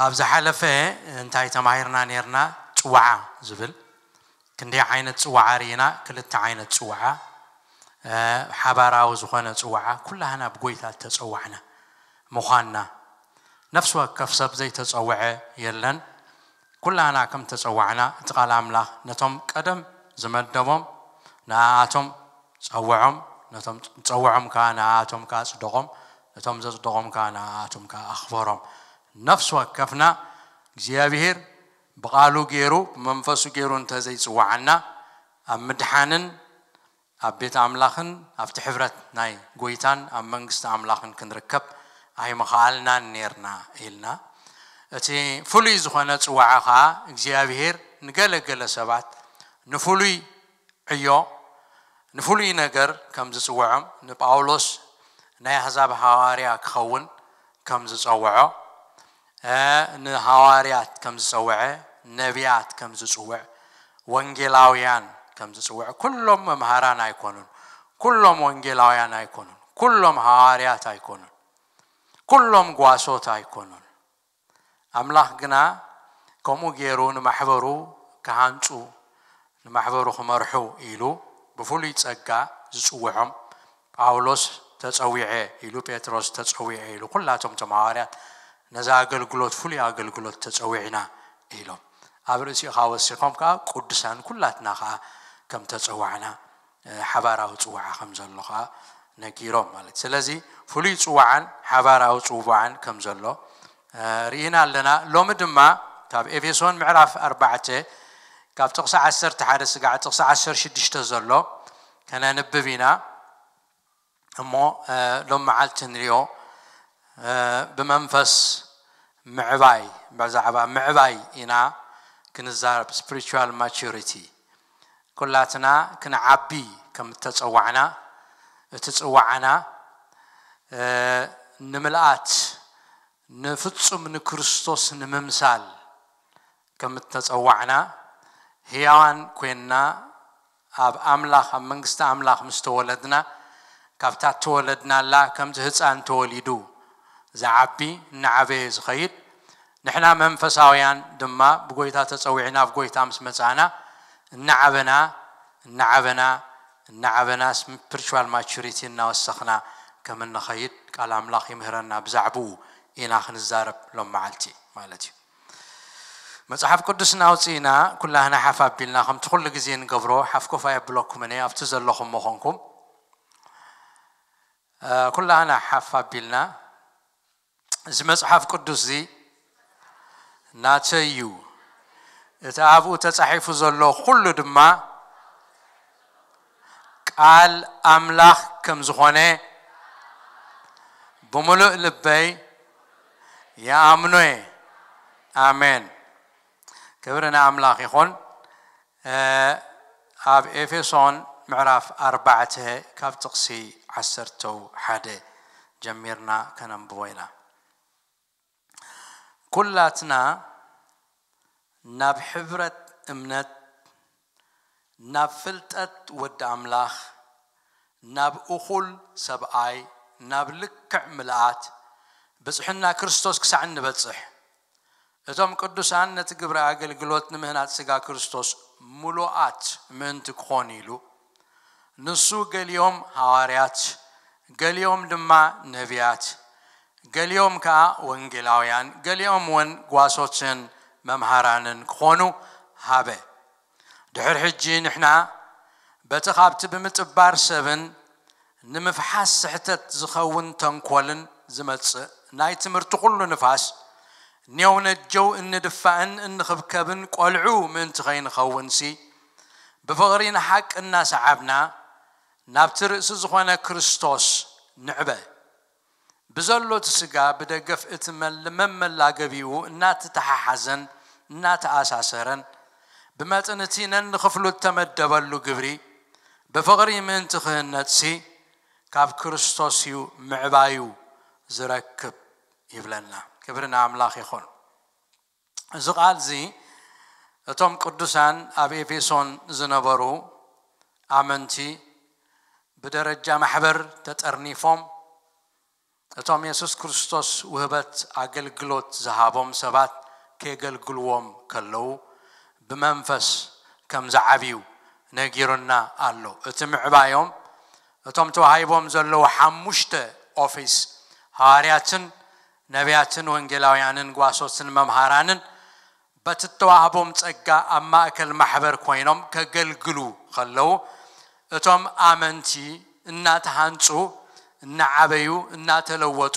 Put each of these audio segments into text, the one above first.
ኣብ ዝሓለፈ እንታይ ተማሂርና ነርና? ጽዋዓ ዝብል ክንደይ ዓይነት ጽዋዓ ርኢና? ክልተ ዓይነት ጽዋዓ፣ ሓባራዊ ዝኾነ ጽዋዓ፣ ኩላህና ብጎይታ ተጸዋዕና ምዃንና። ነፍሲ ወከፍ ሰብ ዘይተጸውዐ የለን። ኩላህና ከም ተጸዋዕና እቲ ቃል ኣምላኽ ነቶም ቀደም ዝመደቦም ንኣኣቶም ጸውዖም፣ ነቶም ጸውዖም ከኣ ንኣኣቶም ከኣ ኣጽደቖም፣ ነቶም ዘጽደቖም ከኣ ንኣኣቶም ከኣ ኣኽበሮም። ነፍሲ ወከፍና እግዚኣብሔር ብቓሉ ገይሩ ብመንፈሱ ገይሩ እንተዘይጽዋዓና ኣብ ምድሓንን ኣብ ቤት ኣምላኽን ኣብቲ ሕብረት ናይ ጎይታን ኣብ መንግስቲ ኣምላኽን ክንርከብ ኣይምኸኣልናን ኔርና ኢልና። እቲ ፍሉይ ዝኾነ ጽዋዓ ኸኣ እግዚኣብሔር ንገለገለ ሰባት ንፍሉይ ዕዮ ንፍሉይ ነገር ከም ዝጽውዖም፣ ንጳውሎስ ናይ ኣሕዛብ ሃዋርያ ክኸውን ከም ዝጸውዖ፣ ንሃዋርያት ከም ዝጸውዐ፣ ነቢያት ከም ዝጽውዕ፣ ወንጌላውያን ከም ዝጽውዕ፣ ኩሎም መምሃራን ኣይኮኑን፣ ኩሎም ወንጌላውያን ኣይኮኑን፣ ኩሎም ሃዋርያት ኣይኮኑን፣ ኩሎም ጓሶት ኣይኮኑን። ኣምላኽ ግና ከምኡ ገይሩ ንማሕበሩ ክሃንጹ፣ ንማሕበሩ ክመርሑ ኢሉ ብፍሉይ ጸጋ ዝጽውዖም፣ ጳውሎስ ተጸዊዐ ኢሉ፣ ጴጥሮስ ተጸዊዐ ኢሉ፣ ኩላቶም ተማዋርያት ነዛ ኣገልግሎት ፍሉይ ኣገልግሎት ተጸዊዕና ኢሎም ኣብ ርእሲኻ ወሲኾም ከኣ ቅዱሳን ኩላትና ከኣ ከም ተጸዋዕና ሓባራዊ ጽዋዓ ከም ዘሎ ከኣ ነጊሮም ማለት። ስለዚ ፍሉይ ጽዋዓን ሓባራዊ ጽዋዓን ከም ዘሎ ርኢና ኣለና። ሎሚ ድማ ካብ ኤፌሶን ምዕራፍ ኣርባዕተ ካብ ጥቕሲ ዓሰርተ ሓደ ስጋዕ ጥቕሲ ዓሰርተ ሽዱሽተ ዘሎ ከነንብብ ኢና። እሞ ሎም መዓልቲ ንሪኦ ብመንፈስ ምዕባይ፣ ብዛዕባ ምዕባይ ኢና ክንዛረብ፣ spiritual maturity። ኩላትና ክንዓቢ ከም እተጸዋዕና፣ እቲ ጽዋዕና ንምልኣት፣ ንፍጹም ንክርስቶስ ንምምሳል ከም እተጸዋዕና፣ ህያዋን ኮይንና ኣብ ኣምላኽ፣ ኣብ መንግስቲ ኣምላኽ ምስ ተወለድና፣ ካብታ እተወለድናላ ከምቲ ህጻን ተወሊዱ ዝዓቢ፣ እናዓበየ ዝኸይድ፣ ንሕና መንፈሳውያን ድማ ብጎይታ ተጸዊዕና ኣብ ጎይታ ምስ መጻና፣ እናዓበና፣ እናዓበና፣ እናዓበና፣ spiritual maturity እናወሰኽና ከም እንኸይድ ቃል ኣምላኽ ይምህረና። ብዛዕባኡ ኢና ክንዛረብ ሎም መዓልቲ ማለት እዩ። መጽሓፍ ቅዱስና ኣውጺእና ኩላህና ሓፍ ኣቢልና ከምቲ ኩሉ ግዜ ንገብሮ፣ ሓፍ ኮፍ ኣየብለኩምን እየ፣ ኣብቲ ዘለኹም መኾንኩም ኩላህና ሓፍ ኣቢልና እዚ መጽሓፍ ቅዱስ እዚ ናተይ እዩ፣ እቲ ኣብኡ ተጻሒፉ ዘሎ ኩሉ ድማ ቃል ኣምላኽ ከም ዝኾነ ብምሉእ ልበይ ይኣምኖ እየ። ኣሜን። ክብሪ ንኣምላኽ ይኹን። ኣብ ኤፌሶን ምዕራፍ ኣርባዕተ ካብ ጥቕሲ ዓሰርተ ሓደ ጀሚርና ከነንብቦ ኢና። ኩላትና ናብ ሕብረት እምነት፣ ናብ ፍልጠት ወዲ ኣምላኽ፣ ናብ እኹል ሰብኣይ፣ ናብ ልክዕ ምልኣት ብጽሕና ክርስቶስ ክሳዕ እንበጽሕ፣ እቶም ቅዱሳን ነቲ ግብሪ ኣገልግሎት ንምህናጽ ስጋ ክርስቶስ ምሉኣት ምእንቲ ክኾኑ ኢሉ፣ ንሱ ገሊኦም ሃዋርያት፣ ገሊኦም ድማ ነቢያት፣ ገሊኦም ከኣ ወንጌላውያን፣ ገሊኦም እውን ጓሶትን መምሃራንን ክኾኑ ሃበ። ድሕሪ ሕጂ ንሕና በቲ ካብቲ ብምጥባር ሰብን ንምፍሓስ ስሕተት ዝኸውን ተንኮልን ዝመጽእ ናይ ትምህርቲ ኩሉ ንፋስ፣ ኔው ነጀው እንድፋእን እንኽብከብን ቆልዑ ምእንቲ ኸይንኸውንሲ፣ ብፍቕሪ ንሓቂ እናሰዓብና ናብቲ ርእሲ ዝኾነ ክርስቶስ ንዕበ። ብዘሎ እቲ ስጋ ብደገፍ እቲ መል-፣ መመላገቢኡ እናተተሓሓዘን እናተኣሳሰረን፣ ብመጠን እቲ ነንኽፍሉ እተመደበሉ ግብሪ ብፍቕሪ ምእንቲ ክህነጽሲ፣ ካብ ክርስቶስ እዩ ምዕባዩ ዝረክብ ይብለና። ክብሪ ንኣምላኽ ይኹን። እዚ ቃል እዚ እቶም ቅዱሳን ኣብ ኤፌሶን ዝነበሩ ኣመንቲ ብደረጃ ማሕበር ተጠርኒፎም እቶም የሱስ ክርስቶስ ውህበት ኣገልግሎት ዝሃቦም ሰባት ከየገልግልዎም ከለዉ ብመንፈስ ከም ዝዓብዩ ነጊሩና ኣሎ። እቲ ምዕባዮም እቶም ተዋሂቦም ዘለዉ ሓሙሽተ ኦፊስ፣ ሃዋርያትን ነቢያትን ወንጌላውያንን ጓሶትን መምሃራንን፣ በቲ እተዋህቦም ጸጋ ኣብ ማእከል ማሕበር ኮይኖም ከገልግሉ ከለዉ፣ እቶም ኣመንቲ እናተሃንጹ፣ እናዓበዩ፣ እናተለወጡ፣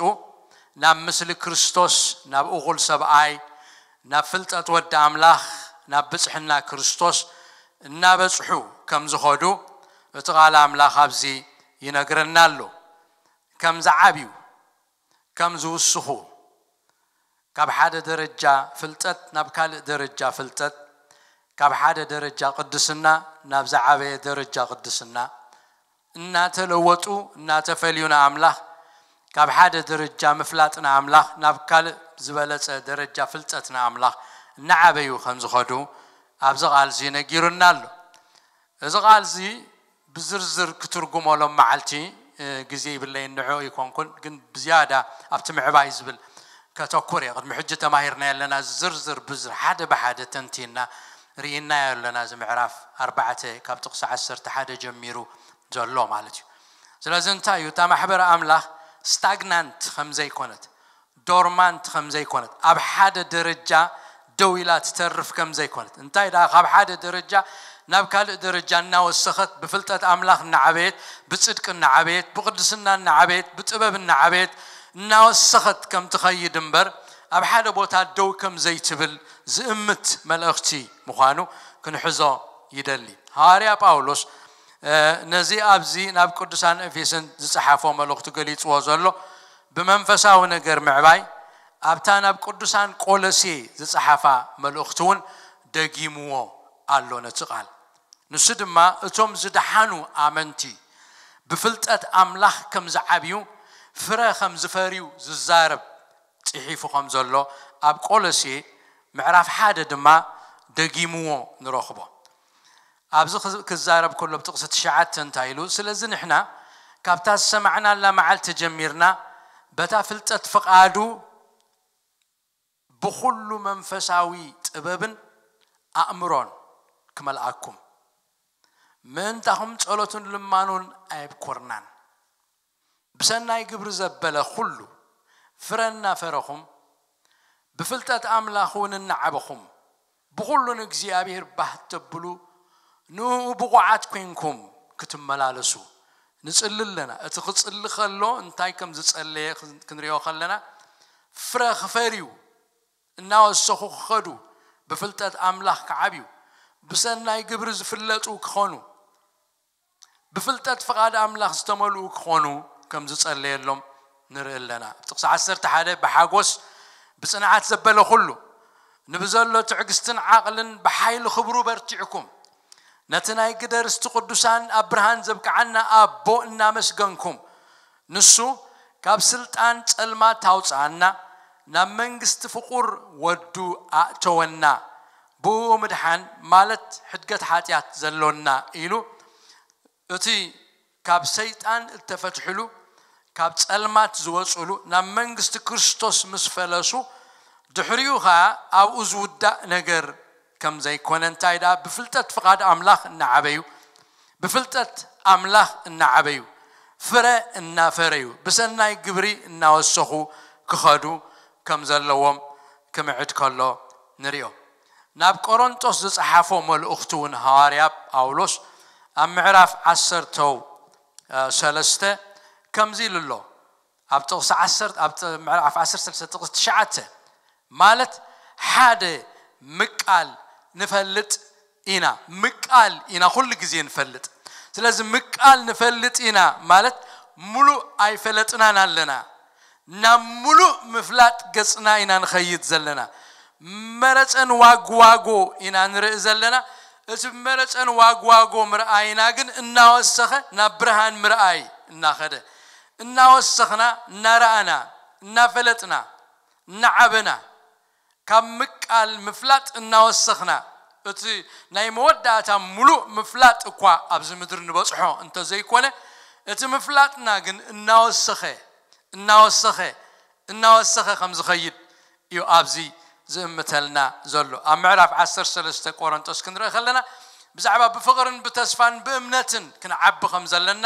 ናብ ምስሊ ክርስቶስ፣ ናብ እኹል ሰብኣይ፣ ናብ ፍልጠት ወዲ ኣምላኽ፣ ናብ ብጽሕና ክርስቶስ እናበጽሑ ከም ዝኸዱ እቲ ቃል ኣምላኽ ኣብዚ ይነግረና ኣሎ። ከም ዝዓብዩ፣ ከም ዝውስኹ፣ ካብ ሓደ ደረጃ ፍልጠት ናብ ካልእ ደረጃ ፍልጠት፣ ካብ ሓደ ደረጃ ቅድስና ናብ ዝዓበየ ደረጃ ቅድስና እናተለወጡ፣ እናተፈልዩ ንኣምላኽ፣ ካብ ሓደ ደረጃ ምፍላጥ ንኣምላኽ ናብ ካልእ ዝበለጸ ደረጃ ፍልጠት ንኣምላኽ እናዓበዩ ከም ዝኸዱ ኣብዚ ቃል እዚ ነጊሩና ኣሎ። እዚ ቃል እዚ ብዝርዝር ክትርጉሞ ሎም መዓልቲ፣ እ፣ ግዜ ይብለይ፣ ንዑ ይኮንኩን፣ ግን ብዝያዳ ኣብቲ ምዕባይ ዝብል ከተኩር እየ። ቅድሚ ሕጂ ተማሂርና ኣለና፣ ዝርዝር ብዝር ሓደ ብሓደ ተንቲና ርኢናዮ ኣለና። እዚ ምዕራፍ ኣርባዕተ ካብ ጥቕሲ ዓሰርተ ሓደ ጀሚሩ ዘሎ ማለት እዩ። ስለዚ እንታይ እዩ? እታ ማሕበር ኣምላኽ ስታግናንት ከም ዘይኮነት፣ ዶርማንት ከም ዘይኮነት፣ ኣብ ሓደ ደረጃ ደው ኢላ ትተርፍ ከም ዘይኮነት፣ እንታይ ደኣ፣ ካብ ሓደ ደረጃ ናብ ካልእ ደረጃ እናወሰኸት፣ ብፍልጠት ኣምላኽ እናዓበየት፣ ብጽድቂ እናዓበየት፣ ብቅድስና እናዓበየት፣ ብጥበብ እናዓበየት፣ እናወሰኸት ከም ትኸይድ እምበር፣ ኣብ ሓደ ቦታ ደው ከም ዘይትብል ዝእምት መልእኽቲ ምዃኑ ክንሕዞ ይደሊ። ሃዋርያ ጳውሎስ፣ እ፣ ነዚ ኣብዚ ናብ ቅዱሳን ኤፌሶን ዝጸሓፎ መልእኽቱ ገሊጽዎ ዘሎ፣ ብመንፈሳዊ ነገር ምዕባይ፣ ኣብታ ናብ ቅዱሳን ቆሎሴ ዝጸሓፋ መልእኽቱ እውን ደጊምዎ ኣሎ ነቲ ቃል። ንሱ ድማ እቶም ዝደሓኑ ኣመንቲ ብፍልጠት ኣምላኽ ከም ዝዓብዩ፣ ፍረ ከም ዝፈርዩ ዝዛረብ ጽሒፉ ከም ዘሎ ኣብ ቆሎሴ ምዕራፍ ሓደ ድማ ደጊምዎ ንረኽቦ። ኣብዚ ክዝ-፣ ክዛረብ ከሎ ብጥቕሲ ትሽዓተ እንታይ ኢሉ? ስለዚ ንሕና ካብታ ዝሰማዕናላ መዓልቲ ጀሚርና በታ ፍልጠት ፍቓዱ ብኹሉ መንፈሳዊ ጥበብን ኣእምሮን ክመልኣኩም ምእንታኹም ጸሎትን ልማኑን ኣየብኮርናን። ብሰናይ ግብሪ ዘበለ ኩሉ ፍረ እናፈረኹም፣ ብፍልጠት ኣምላኽ እውን እናዓበኹም፣ ብኹሉ ንእግዚኣብሔር ባህ ተብሉ፣ ንእኡ ብቑዓት ኮይንኩም ክትመላለሱ ንጽሊ ኣለና። እቲ ክጽሊ ከሎ እንታይ ከም ዝጸለየ ክን-፣ ክንሪኦ ከለና፣ ፍረ ክፈርዩ፣ እናወሰኹ ክኸዱ፣ ብፍልጠት ኣምላኽ ክዓብዩ፣ ብሰናይ ግብሪ ዝፍለጡ ክኾኑ፣ ብፍልጠት ፍቓድ ኣምላኽ ዝተመልኡ ክኾኑ ከም ዝጸለየሎም ንርኢ ኣለና። ጥቕሲ ዓሰርተ ሓደ፣ ብሓጎስ ብጽንዓት ዘበለ ኩሉ፣ ንብዘሎ ትዕግስትን ዓቕልን ብሓይሊ ክብሩ በርቲዕኩም፣ ነቲ ናይ ግደ ርስቲ ቅዱሳን ኣብ ብርሃን ዘብቅዓና ኣቦ እናመስገንኩም፣ ንሱ ካብ ስልጣን ጸልማት ኣውጽኣና፣ ናብ መንግስቲ ፍቑር ወዱ ኣእተወና፣ ብእኡ ምድሓን ማለት ሕድገት ሓጢኣት ዘሎና ኢሉ፣ እቲ ካብ ሰይጣን እተፈትሕሉ፣ ካብ ጸልማት ዝወጹሉ፣ ናብ መንግስቲ ክርስቶስ ምስ ፈለሱ፣ ድሕሪኡ ኸኣ ኣብኡ ዝውዳእ ነገር ከም ዘይኮነ፣ እንታይ ደኣ፣ ብፍልጠት ፍቓድ ኣምላኽ እናዓበዩ፣ ብፍልጠት ኣምላኽ እናዓበዩ፣ ፍረ እናፈረዩ፣ ብሰናይ ግብሪ እናወሰኹ ክኸዱ ከም ዘለዎም ክምዕድ ከሎ ንሪኦ። ናብ ቆሮንጦስ ዝጸሓፎ መልእኽቱ እውን ሃዋርያ ጳውሎስ ኣብ ምዕራፍ ዓሰርተ ሰለስተ ከምዚ ኢሉ ኣሎ። ኣብ ጥቕሲ ዓሰርተ፣ ኣብ ጥ-፣ ምዕራፍ ዓሰርተ ሰለስተ ጥቕሲ ትሽዓተ፣ ማለት ሓደ ምቃል ንፈልጥ ኢና። ምቃል ኢና ኩሉ ግዜ ንፈልጥ። ስለዚ ምቃል ንፈልጥ ኢና ማለት፣ ሙሉእ ኣይፈለጥናን ኣለና። ናብ ሙሉእ ምፍላጥ ገጽና ኢና ንኸይድ ዘለና። መረጸን ዋግዋጎ ኢና ንርኢ ዘለና። እቲ መረጸን ዋግዋጎ ምርኣይና ግን እናወሰኸ ናብ ብርሃን ምርኣይ እናኸደ፣ እናወሰኽና፣ እናረኣና፣ እናፈለጥና፣ እናዓበና፣ ካብ ምቃል ምፍላጥ እናወሰኽና፣ እቲ ናይ መወዳእታ ሙሉእ ምፍላጥ እኳ ኣብዚ ምድሪ ንበጽሖ እንተዘይኮነ፣ እቲ ምፍላጥና ግን እናወሰኸ፣ እናወሰኸ እናወሰኸ ከም ዝኸይድ እዩ ኣብዚ ዝእምተልና ዘሎ። ኣብ ምዕራፍ ዓሰርተ ሰለስተ ቆሮንጦስ ክንርኢ ከለና፣ ብዛዕባ ብፍቕርን ብተስፋን ብእምነትን ክንዓቢ ከም ዘለና፣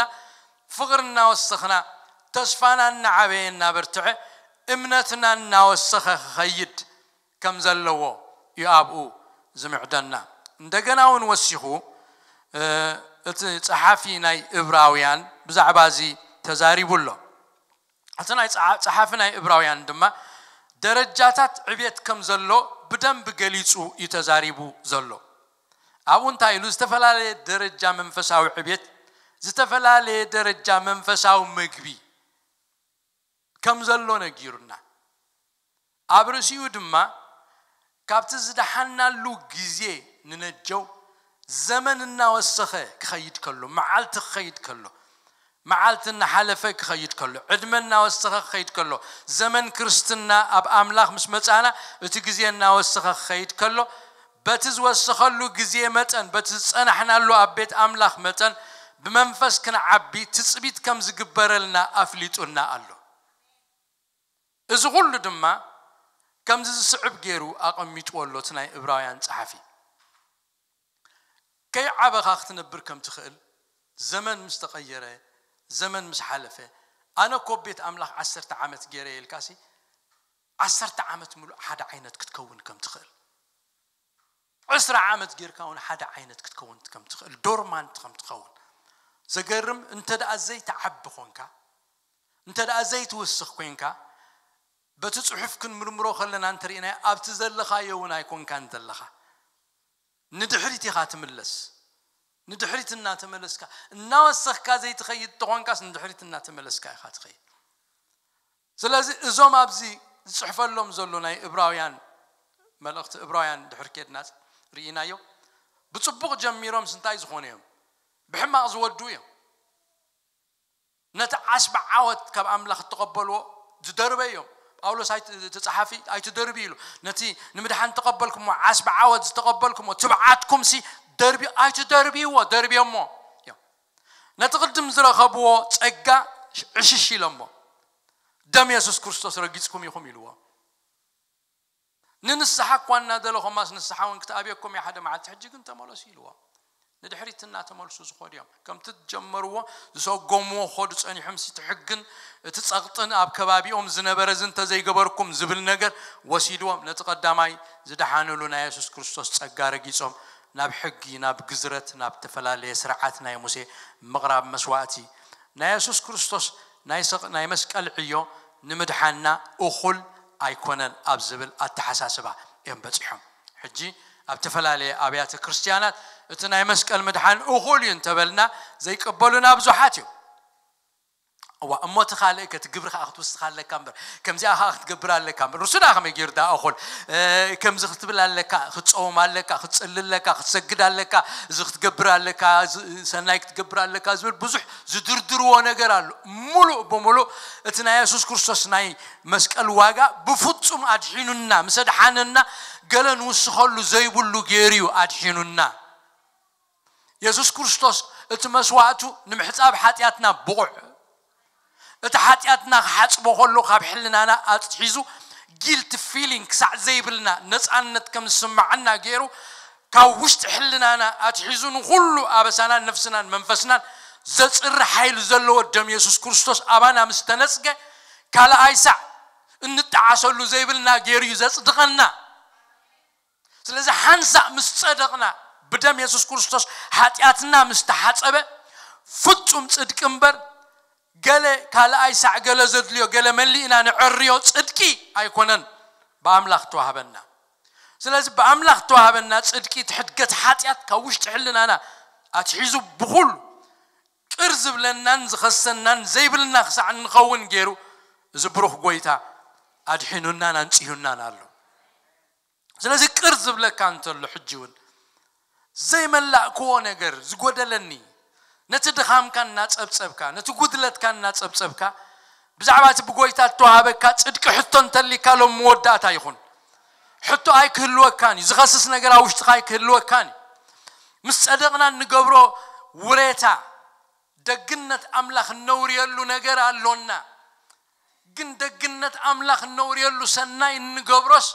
ፍቕሪ እናወሰኽና፣ ተስፋና እናዓበየ እናበርትዐ፣ እምነትና እናወሰኸ ክኸይድ ከም ዘለዎ እዩ ኣብኡ ዝምዕደና። እንደገና እውን ወሲኹ እቲ ጸሓፊ ናይ እብራውያን ብዛዕባ እዚ ተዛሪቡ ኣሎ። እቲ ናይ ጸሓፊ ናይ እብራውያን ድማ ደረጃታት ዕቤት ከም ዘሎ ብደንብ ገሊጹ እዩ ተዛሪቡ ዘሎ። ኣብኡ እንታይ ኢሉ? ዝተፈላለየ ደረጃ መንፈሳዊ ዕቤት፣ ዝተፈላለየ ደረጃ መንፈሳዊ ምግቢ ከም ዘሎ ነጊሩና። ኣብ ርእሲኡ ድማ ካብቲ ዝደሓናሉ ግዜ ንነጀው ዘመን እናወሰኸ ክኸይድ ከሎ፣ መዓልቲ ክኸይድ ከሎ፣ መዓልቲ እናሓለፈ ክኸይድ ከሎ፣ ዕድመ እናወሰኸ ክኸይድ ከሎ፣ ዘመን ክርስትና ኣብ ኣምላኽ ምስ መጻና እቲ ግዜ እናወሰኸ ክኸይድ ከሎ፣ በቲ ዝወሰኸሉ ግዜ መጠን፣ በቲ ዝጸናሕናሉ ኣብ ቤት ኣምላኽ መጠን፣ ብመንፈስ ክንዓቢ ትጽቢት ከም ዝግበረልና ኣፍሊጡና ኣሎ። እዚ ኩሉ ድማ ከምዚ ዝስዕብ ገይሩ ኣቐሚጥዎ ኣሎ እቲ ናይ እብራውያን ጸሓፊ። ከይዓበኻ ክትነብር ከም ትኽእል፣ ዘመን ምስ ተቐየረ፣ ዘመን ምስ ሓለፈ፣ ኣነ እኮ ቤት ኣምላኽ ዓሰርተ ዓመት ገይረ ኢልካሲ፣ ዓሰርተ ዓመት ምሉእ ሓደ ዓይነት ክትከውን ከም ትኽእል፣ ዕስራ ዓመት ጌርካ እውን ሓደ ዓይነት ክትከውን ከም ትኽእል፣ ዶርማንት ከም ትኸውን። ዘገርም፣ እንተ ደኣ ዘይትዓቢ ኾንካ፣ እንተ ደኣ ዘይትውስኽ ኮንካ፣ በቲ ጽሑፍ ክንምርምሮ ከለና እንተሪእናዮ፣ ኣብቲ ዘለኻዮ እውን ኣይኮንካን ዘለኻ። ንድሕሪት ኢኻ ትምለስ። ንድሕሪት እናተመለስካ፣ እናወሰኽካ ዘይትኸይድ ተኾንካስ፣ ንድሕሪት እናተመለስካ ኢኻ ትኸይድ። ስለዚ እዞም ኣብዚ ዝጽሕፈሎም ዘሎ ናይ እብራውያን፣ መልእኽቲ እብራውያን ድሕር ኬድና ርኢናዮ፣ ብጽቡቕ ጀሚሮምስ እንታይ ዝኾኑ እዮም? ብሕማቕ ዝወዱ እዮም። ነቲ ዓስቢ ዓወት ካብ ኣምላኽ እተቐበልዎ ዝደርበ እዮም። ጳውሎስ ኣይቲ-፣ እቲ ጸሓፊ ኣይትደርቢ ኢሉ። ነቲ ንምድሓን እተቐበልኩምዎ ዓስቢ ዓወት ዝተቐበልኩምዎ ትብዓትኩምሲ ደርቢ-፣ ኣይትደርብይዎ፣ ደርብዮሞ እዮም። ነቲ ቅድም ዝረኸብዎ ጸጋ ዕሽሽ ኢሎሞ። ደም የሱስ ክርስቶስ ረጊጽኩም ኢኹም ኢልዎ። ንንስሓ እኳ እናደለኹማስ ንስሓ እውን ክትኣብየኩም እየ ሓደ መዓልቲ፣ ሕጂ ግን ተመለሱ ኢልዎ። ንድሕሪት እናተመልሱ ዝኸዱ እዮም። ከምቲ ዝጀመርዎ ዝሰጎምዎ ክኸዱ ጸኒሖም፣ እቲ ሕግን እቲ ጸቕጥን ኣብ ከባቢኦም ዝነበረ፣ እዚ እንተዘይገበርኩም ዝብል ነገር ወሲድዎም፣ ነቲ ቀዳማይ ዝደሓንሉ ናይ የሱስ ክርስቶስ ጸጋ ረጊጾም፣ ናብ ሕጊ፣ ናብ ግዝረት፣ ናብ ተፈላለየ ስርዓት ናይ ሙሴ ምቕራብ መስዋእቲ፣ ናይ የሱስ ክርስቶስ ናይ ሰቕ-፣ ናይ መስቀል ዕዮ ንምድሓንና እኹል ኣይኮነን ኣብ ዝብል ኣተሓሳስባ እዮም በጺሖም። ሕጂ ኣብ ተፈላለየ ኣብያተ ክርስትያናት እቲ ናይ መስቀል ምድሓን እኹል እዩ እንተበልና ዘይቅበሉና ብዙሓት እዮም። እዋ፣ እሞ እቲ ካልእ ከ፣ እቲ ግብሪ ከኣ ክትውስኽ ኣለካ እምበር፣ ከምዚኣ ከኣ ክትገብር ኣለካ እምበር፣ ንሱ ደኣ ከመይ ገይሩ ደኣ እኹል፣ እ፣ ከምዚ ክትብል ኣለካ፣ ክትጸውም ኣለካ፣ ክትጽሊ ኣለካ፣ ክትሰግድ ኣለካ፣ እዚ ክትገብር ኣለካ፣ እዚ ሰናይ ክትገብር ኣለካ ዝብል ብዙሕ ዝድርድርዎ ነገር ኣሎ። ሙሉእ ብሙሉእ እቲ ናይ የሱስ ክርስቶስ ናይ መስቀል ዋጋ ብፍጹም ኣድሒኑና፣ ምስ ኣድሓነና ገለ ንውስኸሉ ዘይብሉ ገይሩ እዩ ኣድሒኑና። የሱስ ክርስቶስ እቲ መስዋእቱ ንምሕጻብ ሓጢኣትና ብቑዕ፣ እቲ ሓጢኣትና ክሓጽቦ ከሎ ካብ ሕልናና ኣትሒዙ ጊልት ፊሊንግ ክሳዕ ዘይብልና፣ ነጻነት ከም ዝስምዓና ገይሩ ካብ ውሽጢ ሕልናና ኣትሒዙ ንኹሉ ኣበሳናን ነፍስናን መንፈስናን ዘጽሪ ሓይሊ ዘለዎ ደም የሱስ ክርስቶስ ኣባና ምስ ተነጽገ፣ ካልኣይ ሳዕ እንጠዓሰሉ ዘይብልና ገይሩ እዩ ዘጽድቐና። ስለዚ ሓንሳእ ምስ ጸደቕና፣ ብደም የሱስ ክርስቶስ ሓጢኣትና ምስ ተሓጸበ፣ ፍጹም ጽድቂ እምበር ገለ ካልኣይ ሳዕ ገለ ዘድልዮ፣ ገለ መሊእና ንዕርዮ ጽድቂ ኣይኮነን ብኣምላኽ ተዋህበና። ስለዚ ብኣምላኽ ተዋህበና ጽድቂ፣ እቲ ሕድገት ሓጢኣት ካብ ውሽጢ ሕልናና ኣትሒዙ ብኹሉ ቅር ዝብለናን ዝኸሰናን ዘይብልና ክሳዕ እንኸውን ገይሩ፣ እዚ ብሩኽ ጎይታ ኣድሒኑናን ኣንጽሁናን ኣሎ። ስለዚ ቅር ዝብለካ እንተሎ፣ ሕጂ እውን ዘይመላእክዎ ነገር ዝጎደለኒ፣ ነቲ ድኻምካ እናጸብጸብካ፣ ነቲ ጉድለትካ እናጸብጸብካ፣ ብዛዕባ እቲ ብጎይታ እተዋህበካ ጽድቂ ሕቶ እንተሊካ፣ ሎም መወዳእታ ይኹን። ሕቶ ኣይክህልወካን እዩ። ዝኸስስ ነገር ኣብ ውሽጥኻ ኣይክህልወካን እዩ። ምስ ጸደቕና እንገብሮ ውሬታ፣ ደግነት ኣምላኽ እነውርየሉ ነገር ኣሎና። ግን ደግነት ኣምላኽ እነውርየሉ ሰናይ እንገብሮስ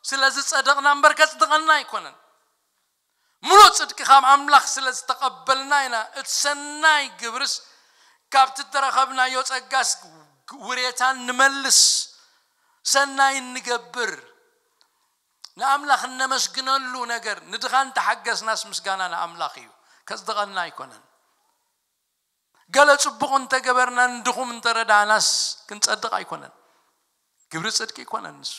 ስለ ዝጸደቕና እምበር ከጽድቐና ኣይኮነን። ምሉእ ጽድቂ ካብ ኣምላኽ ስለ ዝተቐበልና ኢና። እቲ ሰናይ ግብርስ ካብቲ እተረኸብናዮ ጸጋስ ውሬታ ንመልስ፣ ሰናይ እንገብር፣ ንኣምላኽ እነመስግነሉ ነገር። ንድኻ እንተሓገስናስ ምስጋና ንኣምላኽ እዩ፣ ከጽድቐና ኣይኮነን። ገለ ጽቡቕ እንተገበርና ንድኹም እንተረዳእናስ ክንጸድቕ ኣይኮነን። ግብሪ ጽድቂ ኣይኮነን ንሱ።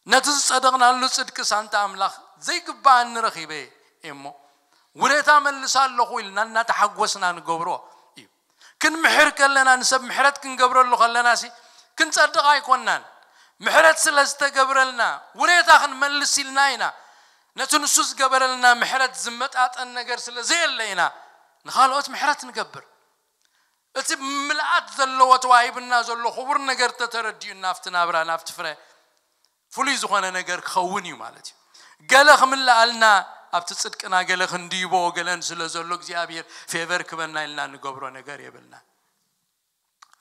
ነቲ ዝጸደቕናሉ ጽድቂ ሳንታ ኣምላኽ ዘይግባኣኒ ረኺበ እየ እሞ ውሬታ መልስ ኣለኹ ኢልና እናተሓጎስና ንገብሮ እዩ። ክንምሕር ከለና፣ ንሰብ ምሕረት ክንገብረሉ ከለና ሲ ክንጸድቕ ኣይኮናን። ምሕረት ስለ ዝተገብረልና ውሬታ ክንመልስ ኢልና ኢና። ነቲ ንሱ ዝገበረልና ምሕረት ዝመጣጠን ነገር ስለ ዘየለ ኢና ንኻልኦት ምሕረት ንገብር። እቲ ምልኣት ዘለዎ ተዋሂብና ዘሎ ክቡር ነገር ተተረዲኡና ኣብቲ ናብራ ናብቲ ፍረ ፍሉይ ዝኾነ ነገር ክኸውን እዩ ማለት እዩ። ገለ ክምልኣልና ኣብቲ ጽድቅና ገለ ክንድይቦ ገለን ስለ ዘሎ እግዚኣብሔር ፌቨር ክበና ኢልና እንገብሮ ነገር የብልና።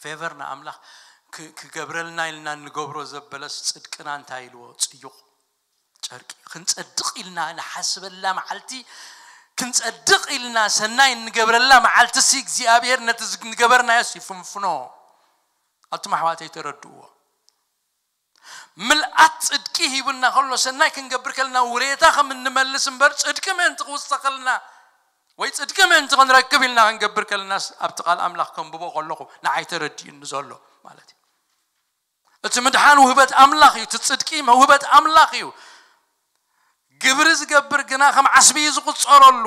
ፌቨር ንኣምላኽ ክ- ክገብረልና ኢልና እንገብሮ ዘበለስ ጽድቅና እንታይ ኢልዎ ጽዩቕ ጨርቂ። ክንጸድቕ ኢልና ንሓስበላ መዓልቲ፣ ክንጸድቕ ኢልና ሰናይ እንገብረላ መዓልቲ ሲ እግዚኣብሔር ነቲ ዝገበርናዮስ ይፍንፍኖ። ኣቱም ኣሕዋተይ ተረድእዎ። ምልኣት ጽድቂ ሂቡና ከሎ ሰናይ ክንገብር ከልና ውሬታ ከም እንመልስ እምበር ጽድቂ ምእንቲ ክውሰኸልና ወይ ጽድቂ ምእንቲ ክንረክብ ኢልና ክንገብር ከለናስ ኣብቲ ቃል ኣምላኽ ከንብቦ ከለኹ ንዓይ ተረዲኡኒ ዘሎ ማለት እዩ። እቲ ምድሓን ውህበት ኣምላኽ እዩ። እቲ ጽድቂ መውህበት ኣምላኽ እዩ። ግብሪ ዝገብር ግና ከም ዓስቢ እዩ ዝቁጸረሉ።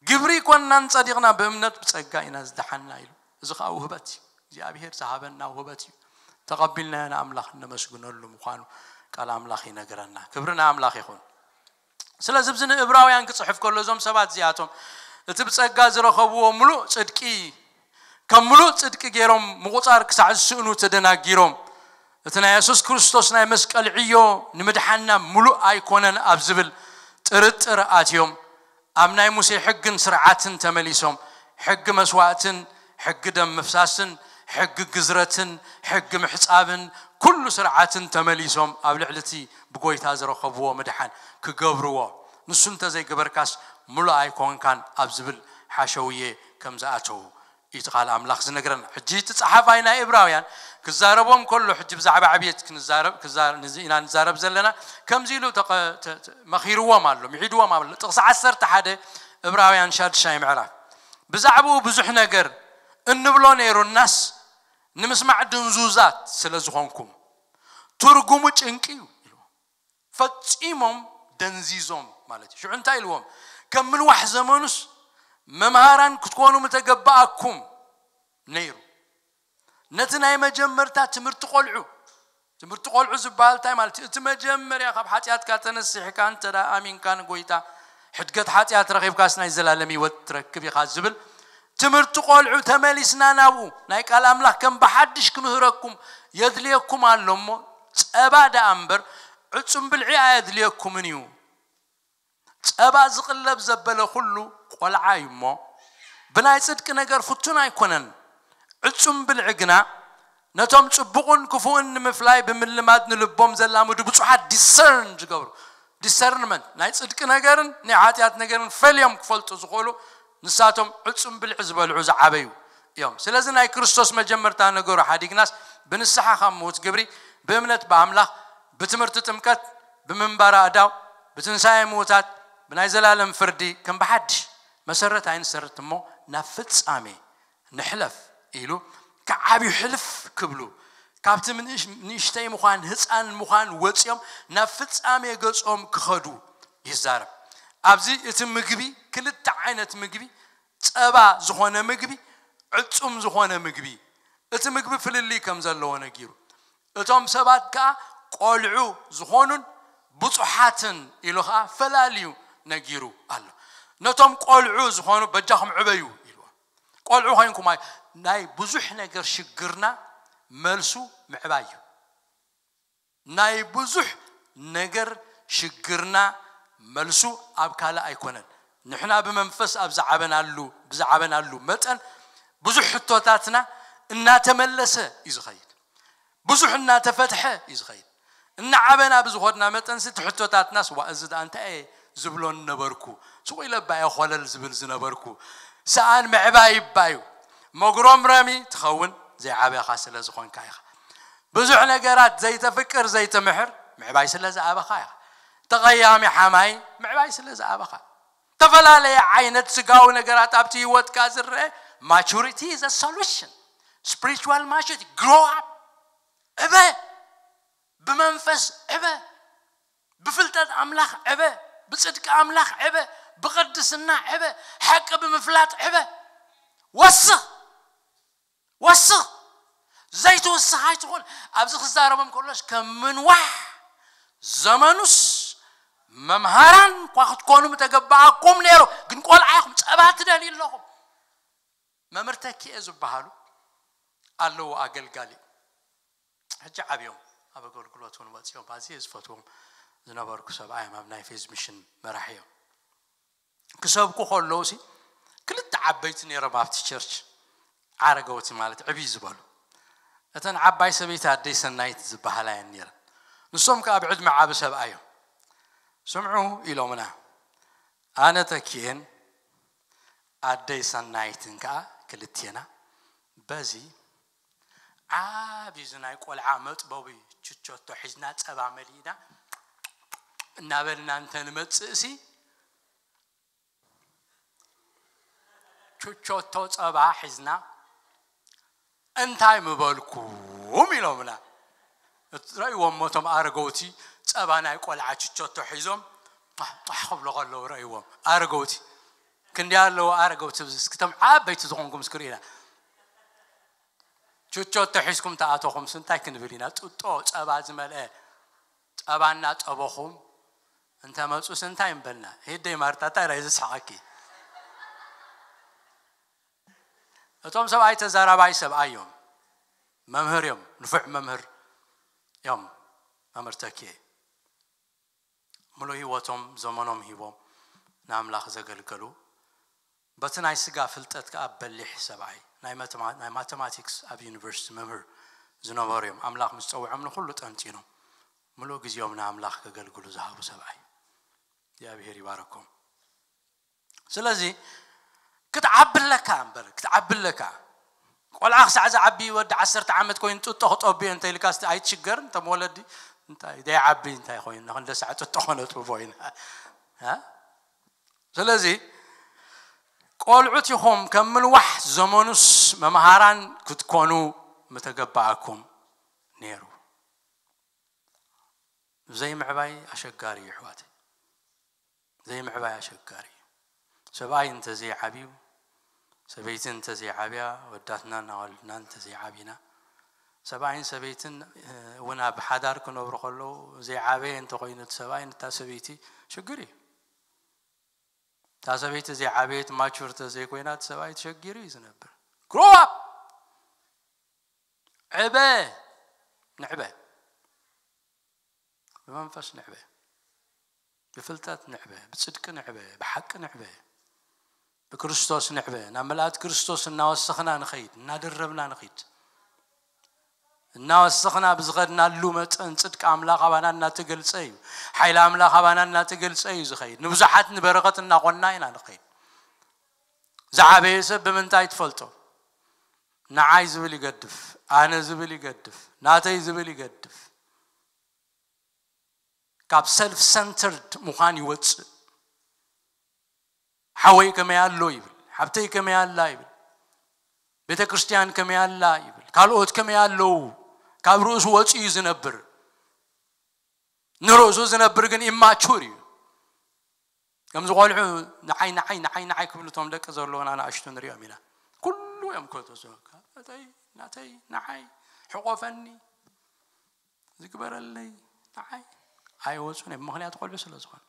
ግብሪ ይኮንናን ጸዲቕና ብእምነት ብጸጋ ኢና ዝደሓንና ኢሉ። እዚ ከዓ ውህበት እዩ። እግዚኣብሔር ዝሃበና ውህበት እዩ። ተቐቢልናዮ ንኣምላኽ እነመስግነሉ ምዃኑ ቃል ኣምላኽ ይነግረና። ክብሪ ንኣምላኽ ይኹን። ስለዚ ኣብዚ ንእብራውያን ክጽሕፍ ከሎ እዞም ሰባት እዚኣቶም እቲ ብጸጋ ዝረኸብዎ ምሉእ ጽድቂ ከም ምሉእ ጽድቂ ገይሮም ምቑጻር ክሳዕ ዝስእኑ ተደናጊሮም። እቲ ናይ የሱስ ክርስቶስ ናይ መስቀል ዕዮ ንምድሓና ምሉእ ኣይኮነን ኣብ ዝብል ጥርጥር ኣትዮም ኣብ ናይ ሙሴ ሕግን ስርዓትን ተመሊሶም ሕጊ መስዋእትን ሕጊ ደም ምፍሳስን ሕጊ ግዝረትን ሕጊ ምሕጻብን ኩሉ ስርዓትን ተመሊሶም ኣብ ልዕሊ እቲ ብጎይታ ዝረኸብዎ ምድሓን ክገብርዎ። ንሱ እንተዘይገበርካስ ምሉእ ኣይኮንካን ኣብ ዝብል ሓሸውየ ከም ዝኣተዉ እዩ እቲ ቃል ኣምላኽ ዝነግረና። ሕጂ እቲ ጸሓፋይ ናይ እብራውያን ክዛረቦም ከሎ ሕጂ ብዛዕባ ዕብየት ክንዛረብ ክዛ- ንዚ ኢና ንዛረብ ዘለና ከምዚ ኢሉ ተቐ- ተ- ተ- መኺርዎም ኣሎ፣ ምዒድዎም ኣሎ። ጥቕሲ ዓሰርተ ሓደ እብራውያን ሻድሻይ ምዕራፍ ብዛዕባኡ ብዙሕ ነገር እንብሎ ነይሩናስ ንምስማዕ ድንዙዛት ስለ ዝኾንኩም ትርጉሙ ጭንቂ እዩ ኢሉ። ፈጺሞም ደንዚዞም ማለት እዩ። ሽዑ እንታይ ኢልዎም? ከም ምንዋሕ ዘመኑስ መምሃራን ክትኮኑ ምተገባኣኩም ነይሩ። ነቲ ናይ መጀመርታ ትምህርቲ ቆልዑ ትምህርቲ ቆልዑ ዝበሃል እንታይ ማለት እዩ? እቲ መጀመርያ ካብ ሓጢኣትካ ተነሲሕካ እንተ ደኣ ኣሚንካ ንጎይታ ሕድገት ሓጢኣት ረኺብካስ ናይ ዘላለም ህይወት ትረክብ ኢኻ ዝብል ትምህርቲ ቆልዑ ተመሊስና ናብኡ። ናይ ቃል ኣምላኽ ከም ብሓድሽ ክምህረኩም የድልየኩም ኣሎ እሞ ጸባ ደኣ እምበር ዕጹም ብልዒ ኣየድልየኩምን እዩ። ጸባ ዝቕለብ ዘበለ ኩሉ ቆልዓ እዩ እሞ ብናይ ጽድቂ ነገር ፍቱን ኣይኮነን። ዕጹም ብልዒ ግና ነቶም ጽቡቕን ክፉእን ንምፍላይ ብምልማድ ንልቦም ዘላምዱ ብጹሓት ዲሰርን ዝገብሩ ዲሰርንመንት ናይ ጽድቂ ነገርን ናይ ሓጢኣት ነገርን ፈልዮም ክፈልጡ ዝኽእሉ ንሳቶም ዕጹም ብልዒ ዝበልዑ ዝዓበዩ እዮም። ስለዚ ናይ ክርስቶስ መጀመርታ ነገሩ ሓዲግናስ ብንስሓ ካብ ምዉት ግብሪ ብእምነት ብኣምላኽ ብትምህርቲ ጥምቀት ብምንባር ኣእዳው ብትንሳኤ ምዉታት ብናይ ዘላለም ፍርዲ ከም ብሓድሽ መሰረት ኣይንሰርት እሞ ናብ ፍጻሜ ንሕለፍ ኢሉ ክዓብዩ ሕልፍ ክብሉ ካብቲ ንእሽተይ ምዃን ህፃን ምዃን ወፂኦም ናብ ፍፃሜ ገፆም ክኸዱ ይዛረብ። ኣብዚ እቲ ምግቢ ክልተ ዓይነት ምግቢ ጸባ ዝኾነ ምግቢ ዕጹም ዝኾነ ምግቢ እቲ ምግቢ ፍልልይ ከም ዘለዎ ነጊሩ እቶም ሰባት ከኣ ቆልዑ ዝኾኑን ብጹሓትን ኢሉ ከኣ ፈላልዩ ነጊሩ ኣሎ። ነቶም ቆልዑ ዝኾኑ በጃኹም ዕበዩ ኢልዎ። ቆልዑ ኮይንኩም ኣይ ናይ ብዙሕ ነገር ሽግርና መልሱ ምዕባይ እዩ። ናይ ብዙሕ ነገር ሽግርና መልሱ ኣብ ካልእ ኣይኮነን። ንሕና ብመንፈስ ኣብ ዝዓበናሉ ብዝዓበናሉ መጠን ብዙሕ ሕቶታትና እናተመለሰ እዩ ዝኸይድ። ብዙሕ እናተፈትሐ እዩ ዝኸይድ። እናዓበና ብዝኾድና መጠንሲ እቲ ሕቶታትናስ፣ ዋ፣ እዚ ደኣ እንታይ እየ ዝብሎ ነበርኩ? ስቕ ኢለ እባ እየ ኾለል ዝብል ዝነበርኩ። ሰኣን ምዕባይ እባ እዩ። መጉረምረሚ ትኸውን ዘይዓበኻ ስለ ዝኾንካ ኢኻ። ብዙሕ ነገራት ዘይተፍቅር ዘይተምሕር ምዕባይ ስለ ዝኣበኻ ኢኻ። ተቐያሚ ሓማይ ምዕባይ ስለ ዝኣበኻ። ዝተፈላለየ ዓይነት ስጋዊ ነገራት ኣብቲ ህይወትካ ዝረአ። Maturity is a solution. Spiritual maturity. Grow up. ዕበ። ብመንፈስ ዕበ። ብፍልጠት ኣምላኽ ዕበ። ብጽድቂ ኣምላኽ ዕበ። ብቕድስና ዕበ። ሓቂ ብምፍላጥ ዕበ። ወስኽ። ወስኽ። ዘይትወስኽ ኣይትኹን። ኣብዚ ክዛረቦም ከሎስ ከም ምንዋሕ ዘመኑስ መምሃራን እኳ ክትኮኑ ምተገባኣኩም ነይሩ። ግን ቆልዓ ኢኹም፣ ጸባ ትደልዩ ኣለኹም። መምህር ተኪኤ ዝበሃሉ ኣለዉ ኣገልጋሊ። ሕጂ ዓብዮም ኣብ ኣገልግሎት እውን ወፂኦም ኣዝየ ዝፈትዎም ዝነበርኩ ሰብኣዮም ኣብ ናይ ፌዝ ሚሽን መራሒ እዮም። ክሰብኩ ከለዉ ሲ ክልተ ዓበይቲ ነይሮም ኣብቲ ቸርች፣ ዓረገውቲ ማለት ዕብይ ዝበሉ። እተን ዓባይ ሰበይቲ ኣደይ ሰናይት ዝበሃላ እየን ነይረን። ንሶም ከዓ ብዕድመ ዓቢ ሰብኣይ እዮም። ስምዑ ኢሎምና፣ ኣነ ተኪኤን ኣደይ ሰናይትን ከዓ ክልቴና በዚ ዓቢ እዚ ናይ ቆልዓ መጥበዊ ችቾቶ ሒዝና ጸባ መሊእና እናበልና እንተንመጽእሲ ቹቾቶ ጸባ ሒዝና እንታይ ምበልኩም ኢሎምና። ረእይዎም እቶም ኣረገውቲ ጸባ ናይ ቆልዓ ችቾቶ ሒዞም ጣሕ ክብሎ ከለዉ ረእይዎም ኣረገውቲ ክንዲ ኣለዉ ኣረገውቲ እስኪ እቶም ዓበይቲ ዝኾንኩም እስኪ ርኢና ቹቾቶ ሒዝኩም ተኣተኹምስ እንታይ ክንብል ኢና? ጡጦ ጸባ ዝመልአ ጸባ እናጠበኹም እንተመጹስ እንታይ ምበልና? ሄደይ ማርታ እንታይ ራይ ዝስሓቀኪ? እቶም ሰብኣይ ተዛራባይ ሰብኣይ እዮም። መምህር እዮም። ንፉዕ መምህር እዮም። መምህር ተኪኤ። ምሉእ ህይወቶም ዘመኖም ሂቦም ንኣምላኽ ዘገልገሉ በቲ ናይ ስጋ ፍልጠት ከኣ በሊሕ ሰብኣይ ናይ ማተማቲክስ ኣብ ዩኒቨርሲቲ መምህር ዝነበሩ እዮም። ኣምላኽ ምስ ጸውዖም ንኹሉ ጠንጢኖም ምሉእ ግዜኦም ንኣምላኽ ከገልግሉ ዝሃቡ ሰብኣይ እግዚኣብሔር ይባረኮም። ስለዚ ክትዓቢ ኣለካ እምበር ክትዓቢ ኣለካ። ቆልዓ ክሳዕ ዝዓቢ ወዲ ዓሰርተ ዓመት ኮይኑ ጡጦ ክጠብዮ እንተ ኢልካ እስቲ ኣይትሽገርን እቶም ወለዲ እንታይ ደይዓቢ እንታይ ኮይኑ ክንደ ሳዕ ጡጦ ከነጥብቦ ኢና። ስለዚ ቆልዑት ኢኹም ከም ምንዋሕ ዘመኑስ መምሃራን ክትኮኑ ምተገባኣኩም ነይሩ። ዘይምዕባይ ኣሸጋሪ እዩ ኣሕዋተይ። ዘይምዕባይ ኣሸጋሪ እዩ። ሰብኣይ እንተዘይዓብዩ ሰበይቲ እንተዘይዓብያ ወዳትናን ኣዋልድናን እንተዘይዓብና ሰብኣይን ሰበይትን እውን ኣብ ሓዳር ክነብሩ ከለዉ ዘይዓበየ እንተኮይኑ እቲ ሰብኣይ ነታ ሰበይቲ ሽግር እዩ። እታ ሰበይቲ ዘይዓበየት ማቹር ተዘይኮይና እቲ ሰብኣይ ተሸጊሩ እዩ ዝነብር። Grow up። ዕበ። ንዕበ። ብመንፈስ ንዕበ። ብፍልጠት ንዕበ። ብጽድቂ ንዕበ። ብሓቂ ንዕበ። ብክርስቶስ ንዕበ። ናብ ምልኣት ክርስቶስ እናወሰኽና ንኸይድ እናደረብና ንኸይድ እናወሰኽና ብዝኸድናሉ መጠን ጽድቂ ኣምላኽ ኣባና እናተገልጸ እዩ። ሓይሊ ኣምላኽ ኣባና እናተገልጸ እዩ ዝኸይድ። ንብዙሓት ንበረኸት እናኾንና ኢና ንኸይድ። ዝዓበየ ሰብ ብምንታይ ትፈልጦ? ንዓይ ዝብል ይገድፍ፣ ኣነ ዝብል ይገድፍ፣ ናተይ ዝብል ይገድፍ። ካብ ሰልፍ ሰንተርድ ምዃን ይወፅእ። ሓወይ ከመይ ኣሎ ይብል፣ ሓብተይ ከመይ ኣላ ይብል፣ ቤተ ክርስቲያን ከመይ ኣላ ይብል፣ ካልኦት ከመይ ኣለዉ። ካብ ርእሱ ወፂኡ ዝነብር ንርእሱ ዝነብር ግን ኢማቹር እዩ። ከምዚ ቆልዑ ንዓይ ንዓይ ንዓይ ንዓይ ክብሉ እቶም ደቂ ዘለዉና ንኣሽቱ ንሪኦም ኢና። ኩሉ እዮም ኮተሶካ ናተይ ናዓይ ሕቆፈኒ ዝግበረለይ ንዓይ ኣይወፁን እዮም። ምክንያቱ ቆልዑ ስለ ዝኾነ።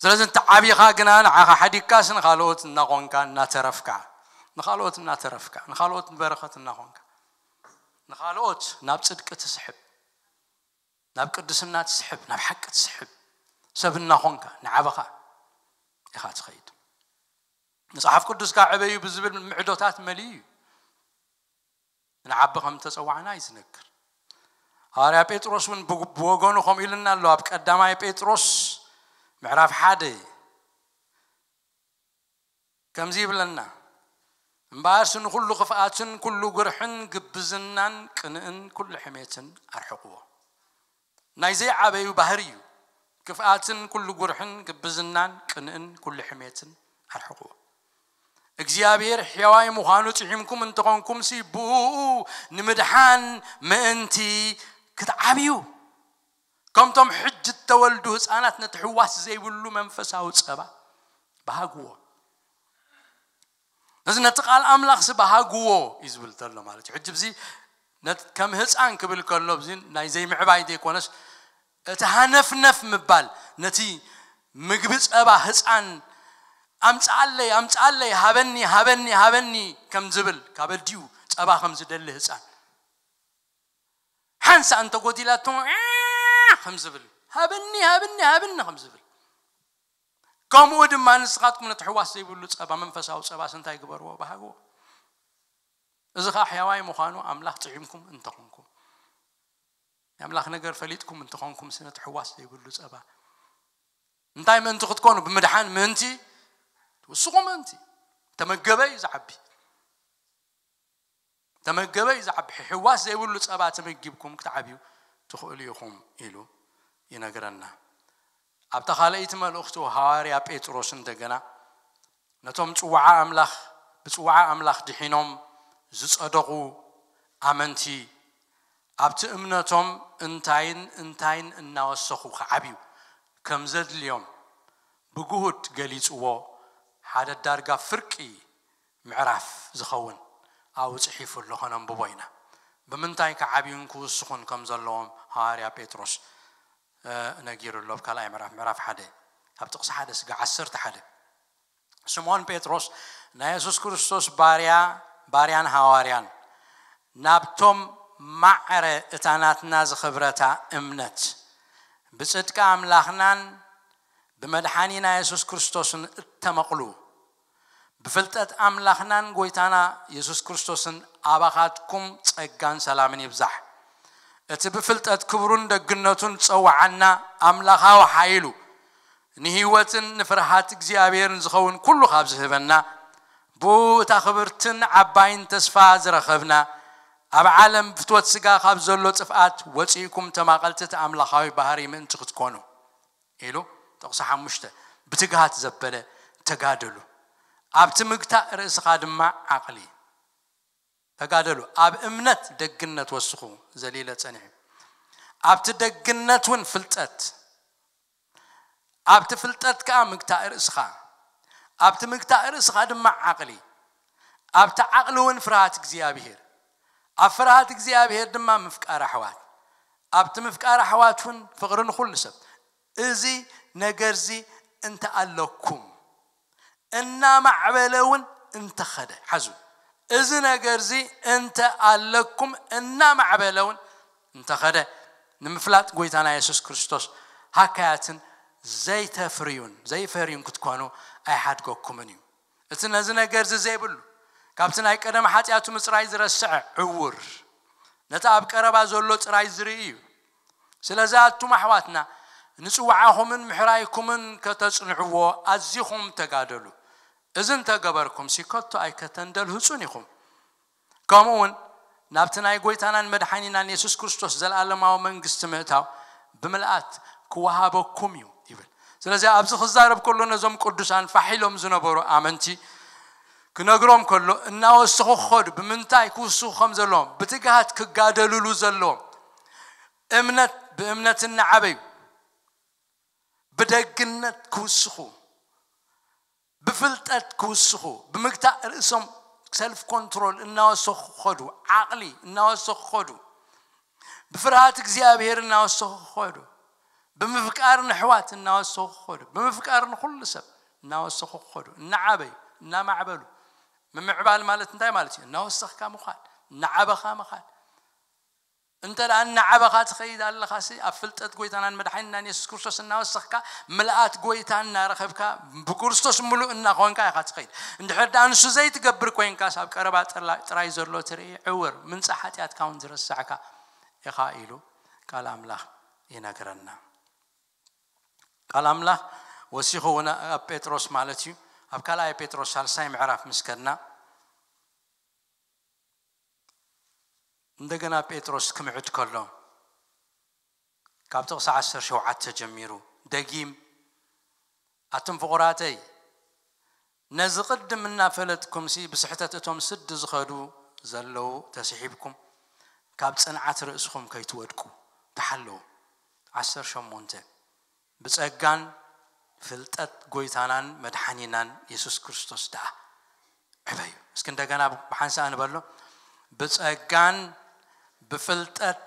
ስለዚ እንተ ዓቢኻ ግና ንዓኻ ሓዲግካስ ንኻልኦት እናኾንካ እናተረፍካ ንኻልኦት እናተረፍካ ንኻልኦት በረኸት እናኾንካ ንኻልኦት ናብ ፅድቂ ትስሕብ ናብ ቅድስና ትስሕብ ናብ ሓቂ ትስሕብ ሰብ እናኾንካ ንዓበኻ ኢኻ ትኸይድ። መጽሓፍ ቅዱስካ ዕበዩ ብዝብል ምዕዶታት መሊኡ እዩ። ንዓቢ ከም ተጸዋዕና እዩ ዝነግር። ሃዋርያ ጴጥሮስ እውን ብወገኑ ከምኡ ኢልና ኣሎ። ኣብ ቀዳማይ ጴጥሮስ ምዕራፍ ሓደ ከምዚ ይብለና፣ እምበኣርሲ ንኹሉ ክፍኣትን ኩሉ ጉርሕን ግብዝናን ቅንእን ኩሉ ሕሜትን ኣርሕቕዎ። ናይ ዘይዓበዩ ባህሪ እዩ። ክፍኣትን ኩሉ ጉርሕን ግብዝናን ቅንእን ኩሉ ሕሜትን ኣርሕቕዎ። እግዚኣብሔር ሕያዋይ ምዃኑ ጥዒምኩም እንተኾንኩም ሲ ብኡ ንምድሓን ምእንቲ ክትዓብዩ ከምቶም ሕጂ እተወልዱ ህፃናት ነቲ ሕዋስ ዘይብሉ መንፈሳዊ ፀባ በሃግዎ። እዚ ነቲ ቃል ኣምላኽ ሲ በሃግዎ እዩ ዝብል ዘሎ ማለት እዩ። ሕጂ ብዚ ከም ህፃን ክብል ከሎ ብዚ ናይ ዘይምዕባይ ዘይኮነስ እቲ ሃነፍነፍ ምባል ነቲ ምግቢ ፀባ ህፃን ኣምፅኣለይ ኣምፅኣለይ ሃበኒ ሃበኒ ሃበኒ ከም ዝብል ካብ ኣዲኡ ፀባ ከም ዝደሊ ህፃን ሓንሳ እንተጎዲላቶ ከም ዝብል ሃበኒ ሃበኒ ሃበኒ ከም ዝብል ከምኡ ድማ ንስኻትኩም ነቲ ሕዋስ ዘይብሉ ፀባ መንፈሳዊ ፀባስ እንታይ ግበርዎ ባህግዎ። እዚ ከዓ ሕያዋይ ምዃኑ ኣምላኽ ጥዒምኩም እንተኾንኩም ኣምላኽ ነገር ፈሊጥኩም እንተኾንኩም ነቲ ሕዋስ ዘይብሉ ፀባ እንታይ ምእንቲ ክትኮኑ ብምድሓን ምእንቲ ትውስኹ ምእንቲ ተመገበ እዩ ዝዓቢ ተመገበ እዩ ዝዓቢ ሕዋስ ዘይብሉ ፀባ ተመጊብኩም ክትዓብዩ ትኽእሉ ኢኹም ኢሉ ይነግረና። ኣብታ ካልኣይቲ መልእኽቱ ሃዋርያ ጴጥሮስ እንደገና ነቶም ጽዋዓ ኣምላኽ ብጽዋዓ ኣምላኽ ድሒኖም ዝጸደቑ ኣመንቲ ኣብቲ እምነቶም እንታይን እንታይን እናወሰኹ ክዓብዩ ከም ዘድልዮም ብግሁድ ገሊጽዎ ሓደ ዳርጋ ፍርቂ ምዕራፍ ዝኸውን ኣብኡ ጽሒፉ ኣሎ ከነንብቦ ኢና። ብምንታይ ክዓብዩን ክውስኹን ከም ዘለዎም ሃዋርያ ጴጥሮስ ነጊሩ ኣሎ። ኣብ ካልኣይ ምዕራፍ ምዕራፍ ሓደ ካብ ጥቕሲ ሓደ ስጋ ዓሰርተ ሓደ ስምዖን ጴጥሮስ ናይ የሱስ ክርስቶስ ባርያ ባርያን ሃዋርያን ናብቶም ማዕረ እታ ናትና ዝኽብረታ እምነት ብጽድቂ ኣምላኽናን ብመድሓኒና የሱስ ክርስቶስን እተመቕሉ ብፍልጠት ኣምላኽናን ጎይታና የሱስ ክርስቶስን ኣባኻትኩም ጸጋን ሰላምን ይብዛሕ። እቲ ብፍልጠት ክብሩን ደግነቱን ዝጸውዓና ኣምላኻዊ ሓይሉ ንህይወትን ንፍርሃት እግዚኣብሔርን ዝኸውን ኩሉ ካብ ዝህበና ብኡ እታ ክብርትን ዓባይን ተስፋ ዝረኸብና ኣብ ዓለም ፍትወት ስጋ ካብ ዘሎ ጥፍኣት ወፂእኩም ተማቐልቲ እቲ ኣምላኻዊ ባህሪ ምእንቲ ክትኮኑ ኢሉ ጥቕሲ ሓሙሽተ ብትግሃት ዘበለ ተጋደሉ ኣብቲ ምግታእ ርእስኻ ድማ ዓቕሊ ተጋደሉ ኣብ እምነት ደግነት ወስኹ ዘሊለ ጸኒሑ ኣብቲ ደግነት እውን ፍልጠት ኣብቲ ፍልጠት ከዓ ምግታእ ርእስኻ ኣብቲ ምግታእ ርእስኻ ድማ ዓቕሊ ኣብቲ ዓቕሊ እውን ፍርሃት እግዚኣብሄር ኣብ ፍርሃት እግዚኣብሄር ድማ ምፍቃር ኣሕዋት ኣብቲ ምፍቃር ኣሕዋት እውን ፍቕሪ ንኹሉ ሰብ እዚ ነገርዚ እንተ ኣለኩም እናማዕበለ እውን እንተኸደ ሓዙ እዚ ነገርዚ እንተ ኣለኩም እናማዕበለ እውን እንተኸደ ንምፍላጥ ጎይታና የሱስ ክርስቶስ ሃካያትን ዘይተፍርዩን ዘይፈርዩን ክትኮኑ ኣይሓድገኩምን እዩ። እቲ ነዚ ነገርዚ ዘይብሉ ካብቲ ናይ ቀደም ሓጢኣቱ ምፅራይ ዝረስዐ ዕውር ነቲ ኣብ ቀረባ ዘሎ ጥራይ ዝርኢ እዩ። ስለዚ ኣቱም ኣሕዋትና ንፅዋዓኹምን ምሕራይኩምን ከተፅንዕዎ ኣዚኹም ተጋደሉ። እዚ እንተገበርኩም ሲ ከቶ ኣይከተንደልህፁን ኢኹም። ከምኡ እውን ናብቲ ናይ ጎይታናን መድሓኒናን የሱስ ክርስቶስ ዘለኣለማዊ መንግስቲ ምእታው ብምልኣት ክወሃበኩም እዩ ይብል። ስለዚ ኣብዚ ክዛረብ ከሎ ነዞም ቅዱሳን ፋሕ ኢሎም ዝነበሩ ኣመንቲ ክነግሮም ከሎ እናወሰኹ ክኸዱ ብምንታይ ክውስኹ ከም ዘለዎም ብትግሃት ክጋደልሉ ዘለዎም እምነት ብእምነት እናዓበዩ ብደግነት ክውስኹ ብፍልጠት ክውስኹ ብምግታእ ርእሶም ሰልፍ ኮንትሮል እናወሰኹ ክኸዱ ዓቕሊ እናወሰኹ ክኸዱ ብፍርሃት እግዚኣብሔር እናወሰኹ ክኸዱ ብምፍቃር ንሕዋት እናወሰኹ ክኸዱ ብምፍቃር ንኩሉ ሰብ እናወሰኹ ክኸዱ እናዓበዩ እናማዕበሉ ምምዕባል ማለት እንታይ ማለት እዩ እናወሰኽካ ምዃን እናዓበኻ ምዃን እንተ ደኣ እናዓበኻ ትኸይድ ኣለኻሲ፣ ኣብ ፍልጠት ጎይታናን መድሓኒናን የሱስ ክርስቶስ እናወሰኽካ፣ ምልኣት ጎይታ እናረኸብካ፣ ብክርስቶስ ምሉእ እናኾንካ ኢኻ ትኸይድ። እንድሕር ደኣ ንሱ ዘይትገብር ኮይንካስ፣ ኣብ ቀረባ ጥላ-፣ ጥራይ ዘሎ ትርኢ፣ ዕውር፣ ምንጻ ሓጢኣትካ እውን ዝረሳዕካ ኢኻ ኢሉ ቃል ኣምላኽ ይነግረና። ቃል ኣምላኽ ወሲኹ እውን ኣብ ጴጥሮስ ማለት እዩ፣ ኣብ ካልኣይ ጴጥሮስ ሳልሳይ ምዕራፍ ምስ ከድና፣ እንደገና ጴጥሮስ ክምዕድ ከሎ፣ ካብ ጥቕሲ ዓሰርተ ሸውዓተ ጀሚሩ ደጊም፣ ኣቱም ፍቑራተይ፣ ነዚ ቅድም እናፈለጥኩምሲ ብስሕተት እቶም ስዲ ዝኸዱ ዘለዉ ተስሒብኩም፣ ካብ ጽንዓት ርእስኹም ከይትወድቁ ተሓለዉ። ዓሰርተ ሸሞንተ፣ ብጸጋን ፍልጠት ጎይታናን መድሓኒናን የሱስ ክርስቶስ ደኣ ዕበዩ። እስኪ እንደገና ብሓንሳእ ንበሎ። ብጸጋን ብፍልጠት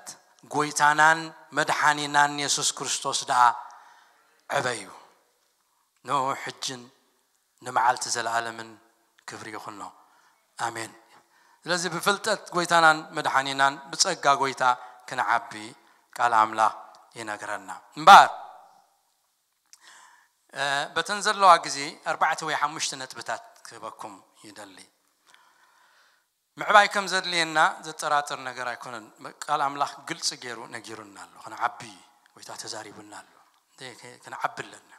ጎይታናን መድሓኒናን የሱስ ክርስቶስ ደኣ ዕበዩ። ንዑ ሕጅን ንመዓልቲ ዘለኣለምን ክብሪ ይኹኖ። ኣሜን። ስለዚ ብፍልጠት ጎይታናን መድሓኒናን ብጸጋ ጎይታ ክንዓቢ ቃል ኣምላኽ ይነግረና። እምበኣር፣ እ፣ በተን ዘለዋ ግዜ ኣርባዕተ ወይ ሓሙሽተ ነጥብታት ክህበኩም ይደሊ። ምዕባይ ከም ዘድልየና ዘጠራጥር ነገር ኣይኮነን። ቃል ኣምላኽ ግልጺ ገይሩ ነጊሩና ኣሎ። ክንዓቢ ጎይታ ተዛሪቡና ኣሎ። እንተ-፣ ክንዓቢ ኣለና።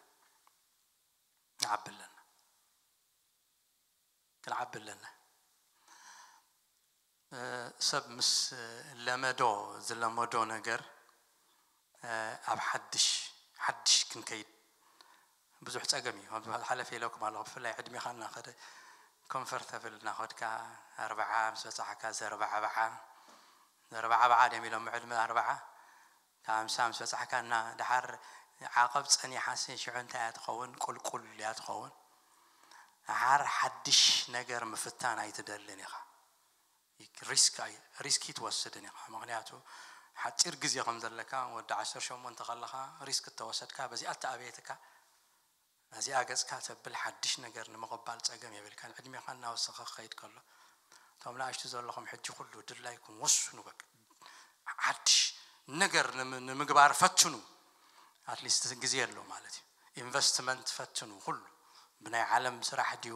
ክንዓቢ ኣለና። ክንዓቢ ኣለና። እ፣ ሰብ ምስ ለመዶ፣ ዝለመዶ ነገር፣ እ፣ ኣብ ሓድሽ፣ ሓድሽ ክንከይድ ብዙሕ ጸገም እዩ። ከም ዝበሃል ሓለፍ ኢለኩም ኣለኹ። ብፍላይ ዕድሜኻ እናኸደ፣ ኮምፈርተብል እናኸድካ፣ ኣርብዓ ምስ በጻሕካ ዘርባዕባዓ፣ ዘርባዕባዓ ድዮም ኢሎም ዕድመ ኣርብዓ፣ ካብ ሃምሳ ምስ በጻሕካ እና ድሓር ዓቐብ ጸኒሓሲ ሽዑ እንታይ እያ ትኸውን? ቁልቁል እያ ትኸውን። ድሓር ሓድሽ ነገር ምፍታን ኣይትደልን ኢኻ። ሪስክ ኣይ-፣ ሪስክ ኣይትወስድን ኢኻ። ምኽንያቱ ሓጺር ግዜ ከም ዘለካ፣ ወዲ ዓሰርተ ሸሞንተ ከለኻ ሪስክ እተወሰድካ፣ በዚኣ እተኣበየትካ፣ ነዚኣ ገጽካ ተብል ሓድሽ ነገር ንምቕባል ጸገም የብልካን። ዕድሜኻ እናወሰኸ ክኸይድ ከሎ፣ እቶም ንኣሽቱ ዘለኹም ሕጂ ኩሉ ድላይኩም ወስኑ። በቃ ሓድሽ ነገር ንም-፣ ንምግባር ፈትኑ። ኣትሊስት ግዜ ኣሎ ማለት እዩ። ኢንቨስትመንት ፈትኑ። ኩሉ ብናይ ዓለም ስራሕ ድዩ፣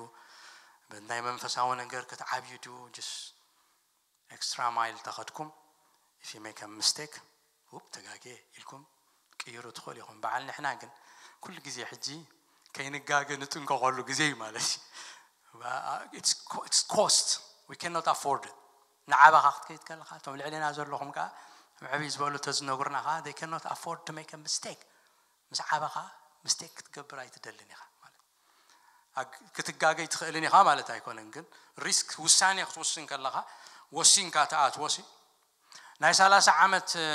ብናይ መንፈሳዊ ነገር ክትዓብዩ ድዩ፣ ጅስ ኤክስትራ ማይል ተኸድኩም፣ if you make a mistake፣ ውፕ፣ ተጋጌ ኢልኩም ቅይሩ ትኽእሉ ኢኹም። በዓል ንሕና ግን ኩሉ ግዜ ሕጂ ከይንጋገ ንጥንቀቐሉ ግዜ እዩ ማለት እዩ። It's co-, it's cost. We cannot afford it. ንዓባኻ ክትከይድ ከለኻ፣ እቶም ልዕሌና ዘለኹም ከኣ፣ እቶም ዕብይ ዝበሉ ተዝነግሩና ከኣ፣ they cannot afford to make a mistake. ምስ ዓባኻ ሚስቴክ ክትገብር ኣይትደልን ኢኻ ማለት። ኣግ-፣ ክትጋገይ ትኽእልን ኢኻ ማለት ኣይኮነን፣ ግን ሪስክ ውሳኔ ክትውስን ከለኻ፣ ወሲንካ ትኣትዎ ሲ። ናይ ሰላሳ ዓመት፣ እ፣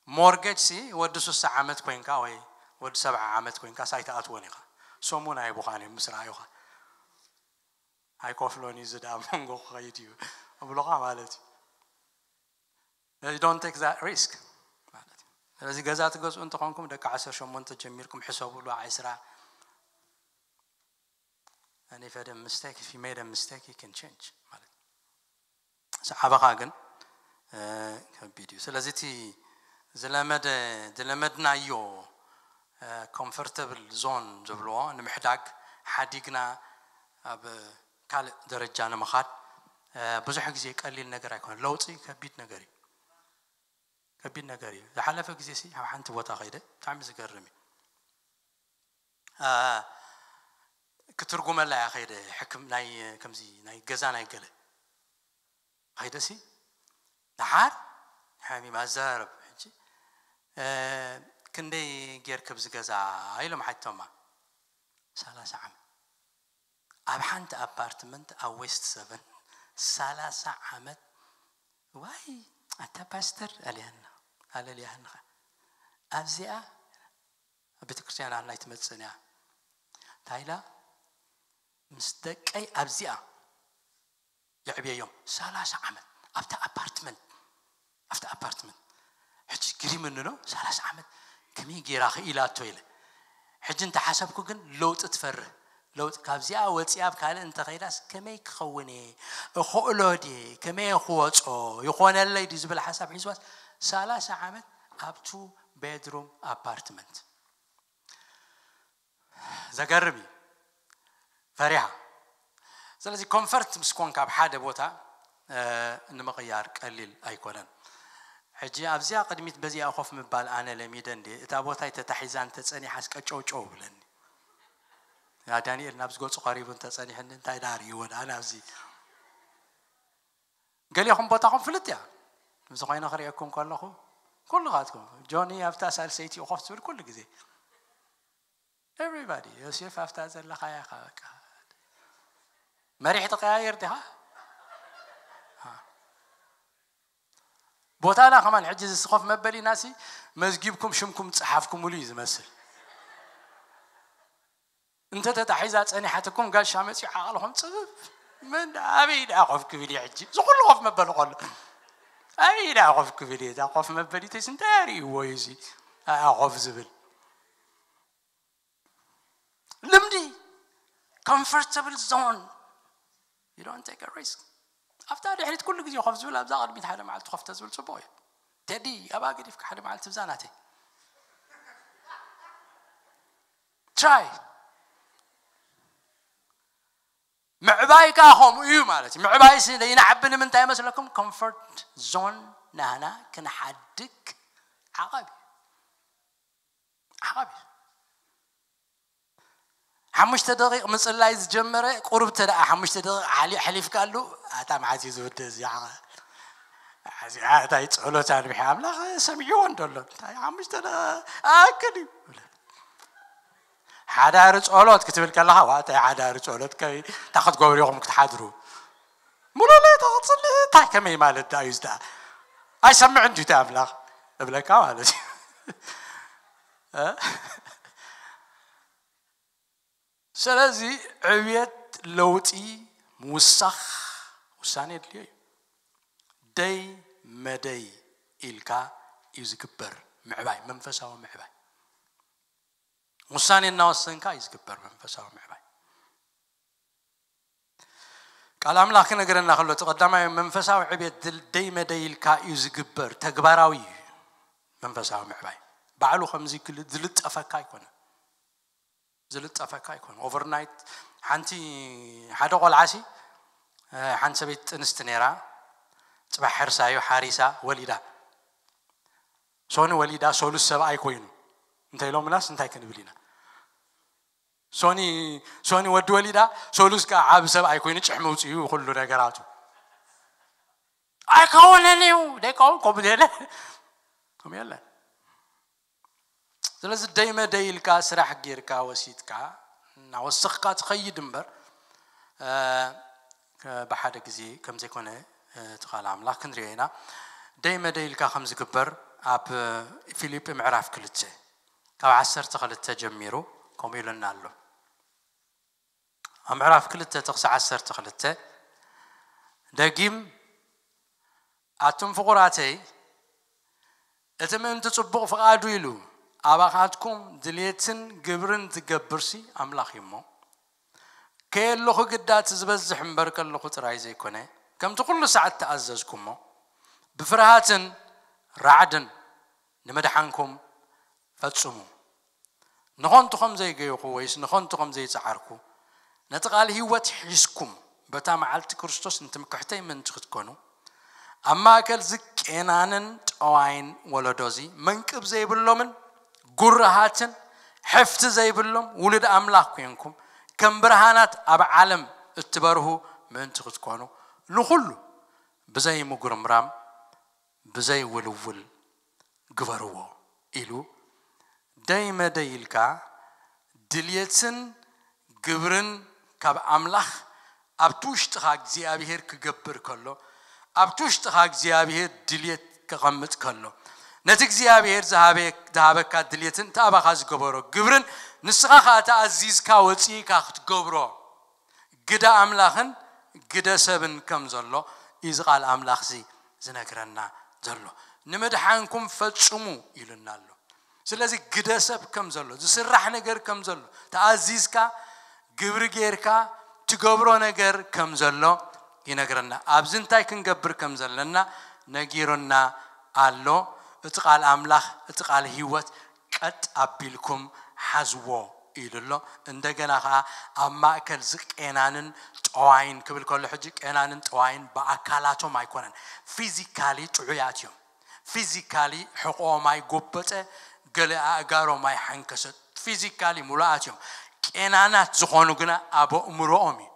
ሞርጌጅ ሲ፣ ወዲ ስሳ ዓመት ኮይንካ ወይ ወዲ ሰብዓ ዓመት ኮይንካ ሳይትኣትዎን ኢኻ። ሰሙን ኣይቡኻን እዮም ምስ ረኣዩኻ። ኣይኮፍሎን እዩ፣ ዝዳ መንጎ ክኸይድ እዩ እብሉኻ ማለት እዩ። You don't take that risk ማለት እዩ። ስለዚ ገዛ ትገዝኡ እንተኾንኩም፣ ደቂ ዓሰርተ ሸሞንተ ጀሚርኩም ሕሰቡሉ፣ ዕስራ። And if a mistake, if you made a mistake, you can change ማለት እዩ። ሰዓባኻ ግን፣ እ፣ ከቢድ እዩ። ስለዚ እቲ ዝለመደ-፣ ዝለመድናዮ፣ እ፣ ኮምፎርተብል ዞን ዝብልዎ ንምሕዳግ፣ ሓዲግና ኣብ ካልእ ደረጃ ንምኻድ፣ እ፣ ብዙሕ ግዜ ቀሊል ነገር ኣይኮነን። ለውጢ ከቢድ ነገር እዩ። ከቢድ ነገር እዩ። ዝሓለፈ ግዜ ሲ ኣብ ሓንቲ ቦታ ከይደ፣ ብጣዕሚ ዝገርም እዩ። እ፣ ክትርጉመላ እያ ከይደ፣ ሕክም-፣ ናይ፣ ከምዚ ናይ ገዛ ናይ ገለ። ከይደሲ፣ ደሓር ሓሚም ኣዘራርብ። ሕጂ፣ እ፣ ክንደይ ጌርክ ኣብዚ ገዛ ኢሎም ሓቲቶማ። ሰላሳ ዓመት። ኣብ ሓንቲ ኣፓርትመንት ኣብ ዌስት ሰቨን፣ ሰላሳ ዓመት። ዋይ፣ ኣታ ፓስተር፣ ኣልያና፣ ኣለልያህንኻ። ኣብዚኣ ኣብ ቤተክርስትያን ኣላ ኣይትመጽእን እያ። እንታይ ኢላ? ምስ ደቀይ ኣብዚኣ የዕብየዮም። ሰላሳ ዓመት ኣብታ ኣፓርትመንት፣ ኣብታ ኣፓርትመንት። ሕጂ ግሪምኒ ዶ፣ ሰላሳ ዓመት ከመይ ገይራ ክኢላቶ ኢለ። ሕጂ እንተሓሰብኩ ግን ለውጢ ትፈርህ። ለውጢ ካብዚኣ ወፂኣ ኣብ ካልእ እንተኸይዳስ ከመይ ክኸውን እየ? እኽእሎ ድየ? ከመይ ክወፆ? ይኾነለይ ድዩ ዝብል ሓሳብ ሒዝዋስ ሰላሳ ዓመት ኣብ ቱ ቤድሩም ኣፓርትመንት። ዘገርም እዩ። ፈሪሃ። ስለዚ ኮንፈርት ምስ ኮንካ ኣብ ሓደ ቦታ ንምቕያር ቀሊል ኣይኮነን። ሕጂ ኣብዚኣ ቅድሚት በዚኣ ኮፍ ምባል ኣነ ለሚደ እንዴ እታ ቦታይ ተታሒዛ እንተፀኒሓስ ቀጨውጨው ብለኒ። ያ ዳንኤል ናብዚ ገፁ ቀሪቡ እንተፀኒሕኒ እንታይ ዳር ይወዳ ናብዚ ገሊኹም ቦታኹም ፍልጥ እያ። ምስ ኮይነ ክሪኤኩም ከለኹ ኩልኻትኩም ጆኒ ኣብታ ሳልሰይቲ ኮፍ ትብል ኩሉ ግዜ everybody ዮሴፍ ኣብታ ዘለኻ ኢኻ በቃ መሪሕ ተቀያየር ዲኻ ቦታና ከማን ሕጂ ዝስኸፍ መበሊና ሲ መዝጊብኩም ሽምኩም ጸሓፍኩምሉ እዩ ዝመስል እንተ ተታሒዛ ጸኒሓትኩም ጋሻ መጺኡ ዓቕልኹም ጽብብ መን ኣበይ ደኣ ኮፍ ክብል እዩ ሕጂ ዝኹሉ ኮፍ መበሊ ከሎ ኣበይ ደኣ ኮፍ ክብል እዩ እዛ ኮፍ መበሊተይስ እንታይ ኣርእይዎ እዩ እዚ ኣኣ ኮፍ ዝብል ልምዲ comfortable zone you don't take a risk ኣብታ ድሕሪት ኩሉ ግዜ ኮፍ ዝብል ኣብዛ ቅድሚት ሓደ መዓልቲ ኮፍ ተዝብል ፅቡቅ እዩ ቴዲ ኣብኣ ገዲፍካ ሓደ መዓልቲ ብዛ ናተይ try ምዕባይ ከዓ ከምኡ እዩ ማለት እዩ ምዕባይ ይንዓቢ ንምንታይ መስለኩም comfort zone ናህና ክንሓድግ ዓቐብ እዩ ዓቐብ እዩ ሓሙሽተ ደቂቕ ምፅላይ ዝጀመረ ቁሩብ ተደኣ ሓሙሽተ ደቂቕ ሓሊፍ ሓሊፍካሉ ኣታ መዓዝ እዩ ዝውደ እዚ እዚኣ እንታይ ፀሎት ኣንብሒ ኣምላኽ ሰሚዕዎ እንደሎ እንታይ ሓሙሽተ ኣክል እዩ ሓዳሪ ጸሎት ክትብል ከለኻ ዋ እንታይ ሓዳሪ ጸሎት እንታይ ክትገብሩ ኢኹም ክትሓድሩ ሙሉእ ለይቲ ክጽሊ እንታይ ከመይ ማለት ዳ እዩ ዝዳ ኣይሰምዕን ድዩ ኣምላኽ እብለካ ማለት እዩ ስለዚ ዕብየት ለውጢ ምውሳኽ ውሳኔ የድልዮ እዩ ደይ መደይ ኢልካ እዩ ዝግበር ምዕባይ መንፈሳዊ ምዕባይ ውሳኔ እናወሰንካ እዩ ዝግበር መንፈሳዊ ምዕባይ ቃል ኣምላኽ ክነገረና ከሎ እቲ ቀዳማይ መንፈሳዊ ዕብየት ደይ መደይ ኢልካ እዩ ዝግበር ተግባራዊ እዩ መንፈሳዊ ምዕባይ ባዕሉ ከምዚ ዝልጠፈካ ኣይኮነ ዝልጠፈካ ኣይኮነ ኦቨርናይት ሓንቲ ሓደ ቆልዓሲ ሓንቲ ሰበይቲ ጥንስቲ ነራ ፅባሕ ሕርሳ እዩ ሓሪሳ ወሊዳ ሶኒ ወሊዳ ሶሉስ ሰብኣይ ኮይኑ እንተ ኢሎምናስ እንታይ ክንብል ኢና ሶኒ ሶኒ ወዲ ወሊዳ ሶሉስ ከዓ ዓብ ሰብኣይ ኮይኑ ጭሕ መውፅኡ ኩሉ ነገራቱ ኣይከውንን እዩ ደይከውን ከምኡ የለ ከምኡ የለን ስለዚ ደይመ ደይ ኢልካ ስራሕ ጌርካ ወሲድካ እናወሰኽካ ትኸይድ እምበር ብሓደ ግዜ ከም ዘይኮነ እቲ ቃል ኣምላኽ ክንሪኦ ኢና ደይመ ደይ ኢልካ ከም ዝግበር ኣብ ፊልጲ ምዕራፍ ክልተ ካብ ዓሰርተ ክልተ ጀሚሩ ከምኡ ኢሉና ኣሎ ኣብ ምዕራፍ ክልተ ጥቕሲ ዓሰርተ ክልተ ደጊም ኣቱም ፍቑራተይ እቲ ምእንቲ ጽቡቕ ፍቓዱ ኢሉ ኣባኻትኩም ድሌትን ግብርን ዝገብርሲ ኣምላኽ እዩ እሞ ከየለኹ ግዳ እቲ ዝበዝሕ እምበር ከለኹ ጥራይ ዘይኮነ ከምቲ ኩሉ ሰዓት ተኣዘዝኩ እሞ ብፍርሃትን ራዕድን ንምድሓንኩም ፈጽሙ ንኸንቱ ከም ዘይገይኹ ወይስ ንኸንቱ ከም ዘይጸዓርኩ ነቲ ቃል ህይወት ሒዝኩም በታ መዓልቲ ክርስቶስ ንትምክሕተይ ምእንቲ ክትኮኑ ኣብ ማእከል ዝቄናንን ጠዋይን ወለዶ እዚ መንቅብ ዘይብሎምን ጉርሃትን ሕፍቲ ዘይብሎም ውሉድ ኣምላኽ ኮንኩም ከም ብርሃናት ኣብ ዓለም እትበርሁ ምእንቲ ክትኮኑ ንኹሉ ብዘይ ምጉርምራም ብዘይ ውልውል ግበርዎ ኢሉ ደይ መደይ ኢልካ ድልየትን ግብርን ካብ ኣምላኽ ኣብቲ ውሽጥኻ እግዚኣብሄር ክገብር ከሎ ኣብቲ ውሽጥኻ እግዚኣብሄር ድልየት ክቐምጥ ከሎ ነቲ እግዚኣብሄር ዝሃበካ ድልየትን እቲ ኣባኻ ዝገበሮ ግብርን ንስኻ ከዓ ተኣዚዝካ ወፂእካ ክትገብሮ ግደ ኣምላኽን ግደ ሰብን ከም ዘሎ እዩ እዚ ቃል ኣምላኽ እዚ ዝነግረና ዘሎ ንምድሓንኩም ፈጽሙ ኢሉና ኣሎ ስለዚ ግደ ሰብ ከም ዘሎ ዝስራሕ ነገር ከም ዘሎ ተኣዚዝካ ግብሪ ጌርካ ትገብሮ ነገር ከም ዘሎ ይነግረና። ኣብዚ እንታይ ክንገብር ከም ዘለና ነጊሩና ኣሎ። እቲ ቃል ኣምላኽ፣ እቲ ቃል ህይወት ቀጥ ኣቢልኩም ሓዝዎ ኢሉ ኣሎ። እንደገና ኸዓ ኣብ ማእከል እዚ ቄናንን ጠዋይን ክብል ከሎ፣ ሕጂ ቄናንን ጠዋይን ብኣካላቶም ኣይኮነን፣ ፊዚካሊ ጥዑያት እዮም። ፊዚካሊ ሕቆኦም ኣይጎበጠ፣ ገለ ኣእጋሮም ኣይሓንከሰት። ፊዚካሊ ሙሉኣት እዮም። ቄናናት ዝኾኑ ግና ኣብ ኣእምሮኦም እዩ።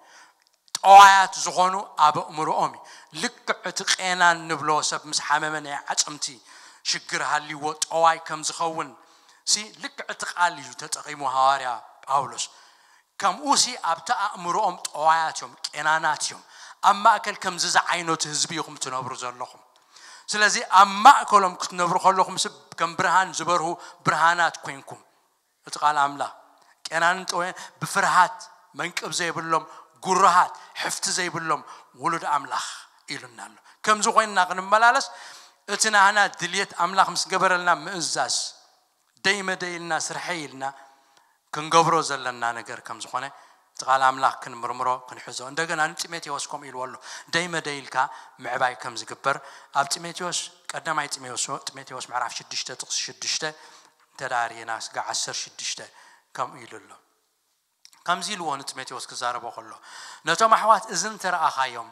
ጠዋያት ዝኾኑ ኣብ ኣእምሮኦም እዩ። ልክዕ እቲ ቄናን ንብሎ ሰብ ምስ ሓመመ ናይ ዓጽምቲ ሽግር ሃልይዎ ጠዋይ ከም ዝኸውን ሲ ልክዕ እቲ ቃል እዩ ተጠቒሙ ሃዋርያ ጳውሎስ። ከምኡ ሲ ኣብቲ ኣእምሮኦም ጠዋያት እዮም፣ ቄናናት እዮም። ኣብ ማእከል ከምዚ ዝዓይነቱ ህዝቢ ኢኹም ትነብሩ ዘለኹም። ስለዚ ኣብ ማእከሎም ክትነብሩ ከለኹም ሲ ከም ብርሃን ዝበርሁ ብርሃናት ኮይንኩም፣ እቲ ቃል ኣምላኽ ቄናንን ጠወየን ብፍርሃት መንቅብ ዘይብሎም፣ ጉሩሃት፣ ሕፍቲ ዘይብሎም ውሉድ ኣምላኽ ኢሉና ኣሎ። ከምዚ ኮይንና ክንመላለስ እቲ ናህና ድልየት ኣምላኽ ምስ ገበረልና ምእዛዝ ደይ መደይ ኢልና ስርሐይ ኢልና ክንገብሮ ዘለና ነገር ከም ዝኾነ እቲ ቃል ኣምላኽ ክንምርምሮ ክንሕዞ። እንደገና ንጢሞቴዎስ ከምኡ ኢልዎ ኣሎ። ደይ መደይ ኢልካ ምዕባይ ከም ዝግበር ኣብ ጢሞቴዎስ፣ ቀዳማይ ጢሞቴዎስ፣ ጢሞቴዎስ ምዕራፍ ሽዱሽተ ጥቕሲ ሽዱሽተ ተዳሪና ስጋ ዓሰርተ ሽዱሽተ ከምኡ ኢሉ ኣሎ። ከምዚ ኢልዎ ንጢሞቴዎስ ክዛረቦ ከሎ፣ ነቶም ኣሕዋት እዚ እንተረኣኻዮም፣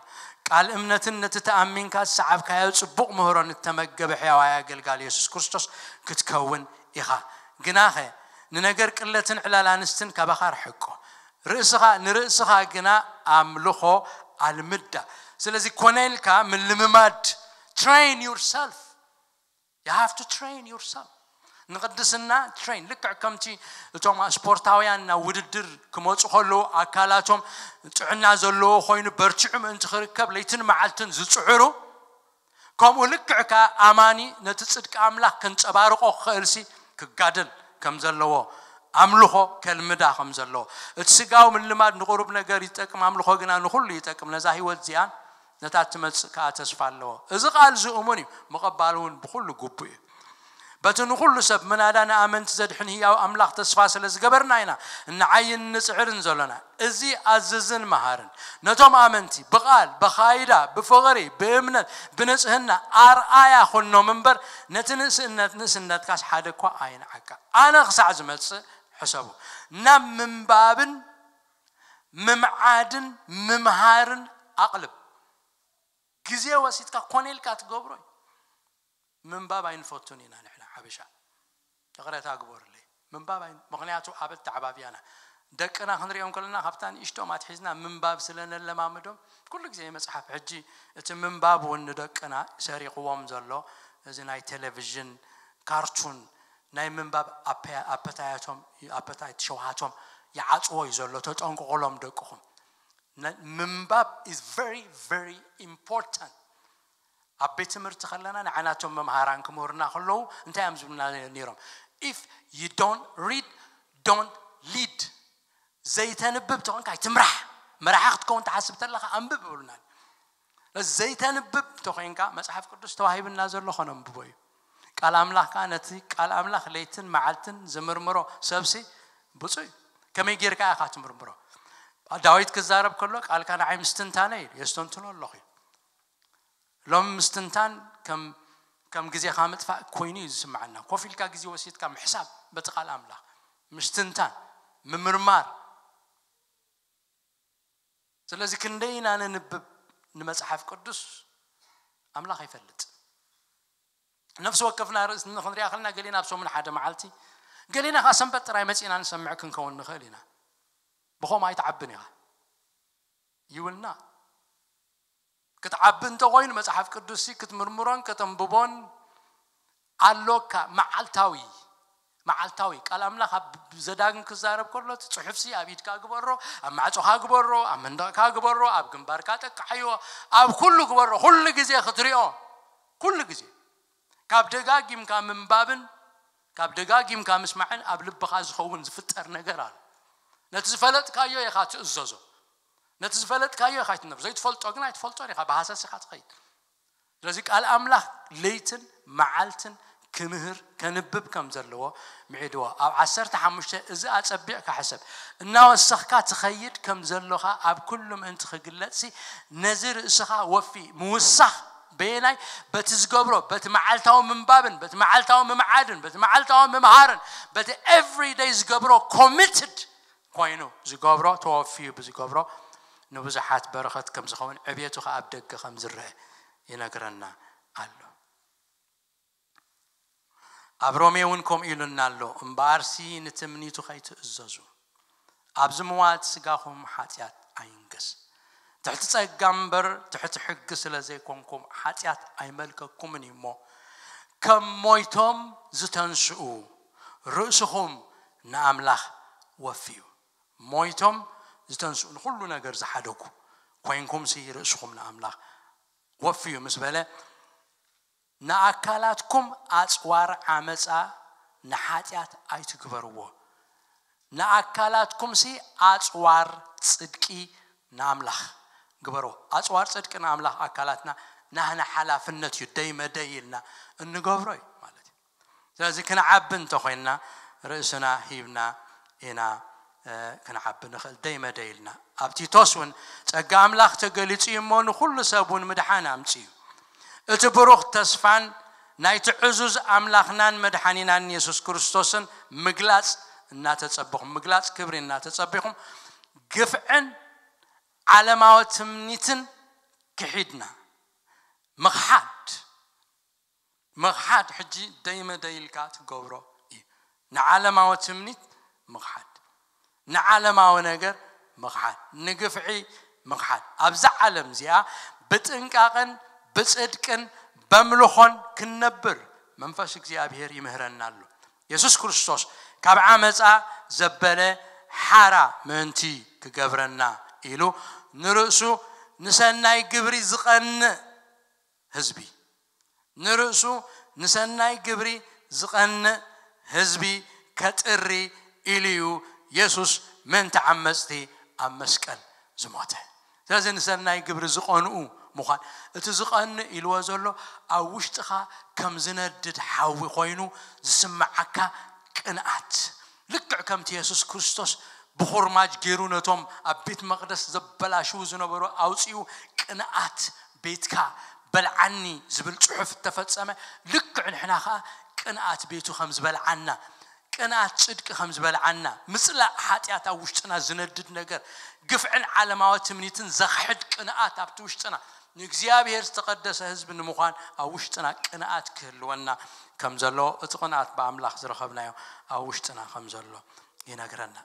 ቃል እምነትን ነቲ ተኣሚንካ ዝሰዓብካዮ ጽቡቕ ምህሮን እተመገበ ሕያዋይ ኣገልጋሊ የሱስ ክርስቶስ ክትከውን ኢኻ። ግናኸ ንነገር ቅለትን ዕላል ኣንስትን ካባኻ ርሕቆ። ርእስኻ፣ ንርእስኻ ግና ኣምልኾ ኣልምዳ። ስለዚ ኮነ ኢልካ ምልምማድ፣ train yourself. You have to train yourself. ንቅድስና ትሬን፣ ልክዕ ከምቲ እቶም ስፖርታውያን ናብ ውድድር ክመፁ ከለዉ ኣካላቶም ጥዕና ዘለዎ ኮይኑ በርቲዑ ምእንቲ ክርከብ ለይትን መዓልትን ዝፅዕሩ፣ ከምኡ ልክዕ ከኣ ኣማኒ ነቲ ጽድቂ ኣምላኽ ከንጸባርቖ ክኽእልሲ ክጋደል ከም ዘለዎ፣ ኣምልኾ ከልምዳ ከም ዘለዎ። እቲ ስጋዊ ምልማድ ንቁሩብ ነገር ይጠቅም፣ ኣምልኾ ግና ንኹሉ ይጠቅም። ነዛ ህይወት እዚኣን ነታ ትመጽእ ከኣ ተስፋ ኣለዎ። እዚ ቃል እዚ እሙን እዩ፣ ምቕባል እውን ብኹሉ ግቡእ እዩ። በቲ ንኹሉ ሰብ ምናዳ ንኣመንቲ ዘድሕን ህያው ኣምላኽ ተስፋ ስለ ዝገበርና ኢና እንዓይን እንጽዕርን ዘሎና። እዚ ኣዝዝን መሃርን ነቶም ኣመንቲ ብቓል፣ ብኻይዳ፣ ብፍቕሪ፣ ብእምነት፣ ብንጽህና ኣርኣያ ኹኖም እምበር፣ ነቲ ንእስነት ንእስነትካስ ሓደ እኳ ኣይንዓቃ። ኣነ ክሳዕ ዝመጽእ ሕሰቡ። ናብ ምንባብን ምምዓድን ምምሃርን ኣቕልብ። ግዜ ወሲድካ ኮነ ኢልካ ትገብሮ እዩ። ምንባብ ኣይንፈቱን ኢና ንሕና ሓበሻ። ይቕረታ ግበሩለይ። ምንባብ ኣይ-፣ ምኽንያቱ ኣበት ተዓባብያና። ደቅና ክንሪኦም ከለና ካብታ ንእሽቶም ኣትሒዝና ምንባብ ስለ ነለማምዶም ኩሉ ግዜ መጽሓፍ። ሕጂ እቲ ምንባብ እውን ንደቅና ሰሪቕዎም ዘሎ እዚ ናይ ቴሌቪዥን፣ ካርቱን፣ ናይ ምንባብ ኣፐ-፣ ኣፐታያቶም፣ ኣፐታይት ሸውሃቶም ይዓጽዎ እዩ ዘሎ። ተጠንቅቑሎም ደቅኹም። ነ-፣ ምንባብ is very, very important። ኣብ ቤት ትምህርቲ ከለና ንዓናቶም መምሃራን ክምህሩና ከለዉ እንታይ እዮም ዝብሉና ነይሮም? If you don't read, don't lead። ዘይተንብብ ተኾንካ ኣይትምራሕ። መራሒ ክትከውን ትሓስብ ተለኻ ኣንብብ ይብሉና። ዘይተንብብ ተኾይንካ መጽሓፍ ቅዱስ ተዋሂብና ዘሎ ከነንብቦ እዩ። ቃል ኣምላኽ ከኣ ነቲ ቃል ኣምላኽ ለይትን መዓልትን ዝምርምሮ ሰብሲ ብፁዕ እዩ። ከመይ ጌርካ ኢኻ ትምርምሮ? ዳዊት ክዛረብ ከሎ ቃልካ ንዓይ ምስትንታነ ኢሉ፣ የስተንትኖ ኣለኹ እዩ። ሎም ምስትንታን ከም፣ ከም ግዜኻ ምጥፋእ ኮይኑ እዩ ዝስምዓና። ኮፍ ኢልካ ግዜ ወሲድካ ምሕሳብ በቲ ቃል ኣምላኽ፣ ምስትንታን፣ ምምርማር። ስለዚ ክንደይ ኢና ነንብብ ንመጽሓፍ ቅዱስ ኣምላኽ ይፈልጥ። ነፍሲ ወከፍና ርእስና ክንሪኣ ከለና ገሊና ኣብ ሰሙን ሓደ መዓልቲ፣ ገሊና ከኣ ሰንበት ጥራይ መጺእና ንሰምዕ ክንከውን ንኽእል ኢና። ብኸምኡ ኣይትዓብን ኢኻ። You will not. ክትዓቢ እንተኾይኑ መጽሓፍ ቅዱስሲ ክትምርምሮን ከተንብቦን ኣሎካ። መዓልታዊ፣ መዓልታዊ ቃል ኣምላኽ ኣብ ዘዳግም ክዛረብ ከሎ እቲ ጽሑፍሲ ኣብ ኢድካ ግበሮ፣ ኣብ ማዕጾኻ ግበሮ፣ ኣብ መንደቕካ ግበሮ፣ ኣብ ግንባርካ ጠቅዓዮ፣ ኣብ ኩሉ ግበሮ። ኩሉ ግዜ ክትሪኦ፣ ኩሉ ግዜ ካብ ደጋጊምካ ምንባብን ካብ ደጋጊምካ ምስማዕን ኣብ ልብኻ ዝኸውን ዝፍጠር ነገር ኣሎ። ነቲ ዝፈለጥካዮ ኢኻ ትእዘዞ። ነቲ ዝፈለጥካዮ ኢኻ ትነብር። ዘይትፈልጦ ግን ኣይትፈልጦን ኢኻ፣ ብሃሰስ ኢኻ ትኸይድ። ስለዚ ቃል ኣምላኽ ለይትን መዓልትን ክምህር ከንብብ ከም ዘለዎ ምዒድዎ። ኣብ ዓሰርተ ሓሙሽተ እዚ ኣጸቢቕካ ሕሰብ። እናወሰኽካ ትኸይድ ከም ዘሎኻ ኣብ ኩሉ ምእንቲ ክግለጽሲ፣ ነዚ ርእስኻ ወፊ። ምውሳኽ በየናይ? በቲ ዝገብሮ፣ በቲ መዓልታዊ ምንባብን በቲ መዓልታዊ ምምዓድን በቲ መዓልታዊ ምምሃርን በቲ ኤቭሪደይ ዝገብሮ፣ ኮሚትድ ኮይኑ ዝገብሮ፣ ተወፊዩ ብዝገብሮ፣ ንብዙሓት በረኸት ከም ዝኸውን፣ ዕብየቱ ኸዓ ኣብ ደገ ከም ዝረአ ይነግረና ኣሎ። ኣብ ሮሜ እውን ከምኡ ኢሉና ኣሎ። እምበኣርሲ ንትምኒቱ ከይትእዘዙ፣ ኣብ ዝምዋት ስጋኹም ሓጢኣት ኣይንገስ። ትሕቲ ጸጋ እምበር ትሕቲ ሕጊ ስለ ዘይኮንኩም፣ ሓጢኣት ኣይመልከኩምን እዩ እሞ፣ ከም ሞይቶም ዝተንስኡ ርእስኹም ንኣምላኽ ወፍዩ። ሞይቶም ዝተንስኡ፣ ንኹሉ ነገር ዝሓደጉ ኮይንኩምሲ፣ ርእስኹም ንኣምላኽ ወፍዩ ምስ በለ፣ ንኣካላትኩም ኣጽዋር ዓመጻ ንሓጢኣት ኣይትግበርዎ፣ ንኣካላትኩምሲ ኣጽዋር ጽድቂ ንኣምላኽ ግበርዎ። ኣጽዋር ጽድቂ ንኣምላኽ ኣካላትና ናህና ሓላፍነት እዩ፣ ደይ መደይ ኢልና እንገብሮ እዩ ማለት እዩ። ስለዚ ክንዓቢ እንተኾይንና፣ ርእስና ሂብና ኢና፣ እ፣ ክንዓቢ ንኽእል፣ ደይ መደይ ኢልና። ኣብ ቲቶስ እውን፣ "ጸጋ ኣምላኽ ተገሊጹ እዩ እሞ፣ ንኹሉ ሰብ እውን ምድሓን ኣምጺኡ እዩ። እቲ ብሩኽ ተስፋን ናይቲ ዕዙዝ ኣምላኽናን መድሓኒናን የሱስ ክርስቶስን ምግላጽ እናተጸበኹም፣ ምግላጽ ክብሪ እናተጸቢኹም፣ ግፍዕን ዓለማዊ ትምኒትን ክሒድና." ምኽሓድ፣ ምኽሓድ ሕጂ ደይ መደይ ኢልካ ትገብሮ እዩ። ንዓለማዊ ትምኒት ምኽሓድ፣ ንዓለማዊ ነገር ምኽሓድ፣ ንግፍዒ ምኽሓድ። ኣብዛ ዓለም እዚኣ ብጥንቃቕን ብጽድቅን በምልኾን ክንነብር መንፈስ እግዚኣብሔር ይምህረና ኣሎ። የሱስ ክርስቶስ ካብ ዓመጻ ዘበለ ሓራ ምእንቲ ክገብረና ኢሉ፣ ንርእሱ ንሰናይ ግብሪ ዝቐንእ ህዝቢ፣ ንርእሱ ንሰናይ ግብሪ ዝቐንእ ህዝቢ ከጥሪ ኢሉ እዩ የሱስ ምእንቲ ዓመጽቲ ኣብ መስቀል ዝሞተ። ስለዚ ንሰናይ ግብሪ ዝቐንኡ ምዃን፣ እቲ ዝቐንእ ኢልዎ ዘሎ ኣብ ውሽጥኻ ከም ዝነድድ ሓዊ ኮይኑ ዝስምዓካ ቅንኣት፣ ልክዕ ከምቲ የሱስ ክርስቶስ ብኹርማጅ ገይሩ ነቶም ኣብ ቤት መቕደስ ዘበላሽዉ ዝነበሩ ኣውጺኡ፣ "ቅንኣት ቤትካ በልዓኒ" ዝብል ጽሑፍ እተፈጸመ፣ ልክዕ ንሕና ኸኣ ቅንኣት ቤቱ ከም ዝበልዓና፣ ቅንኣት ጽድቂ ከም ዝበልዓና፣ ምጽላእ ሓጢኣት ኣብ ውሽጥና ዝነድድ ነገር፣ ግፍዕን ዓለማዊ ትምኒትን ዘኽሕድ ቅንኣት ኣብቲ ውሽጥና፣ ንእግዚኣብሔር ዝተቐደሰ ህዝቢ ንምዃን ኣብ ውሽጥና ቅንኣት ክህልወና ከም ዘሎ፣ እቲ ቅንኣት ብኣምላኽ ዝረኸብናዮ ኣብ ውሽጥና ከም ዘሎ ይነግረና።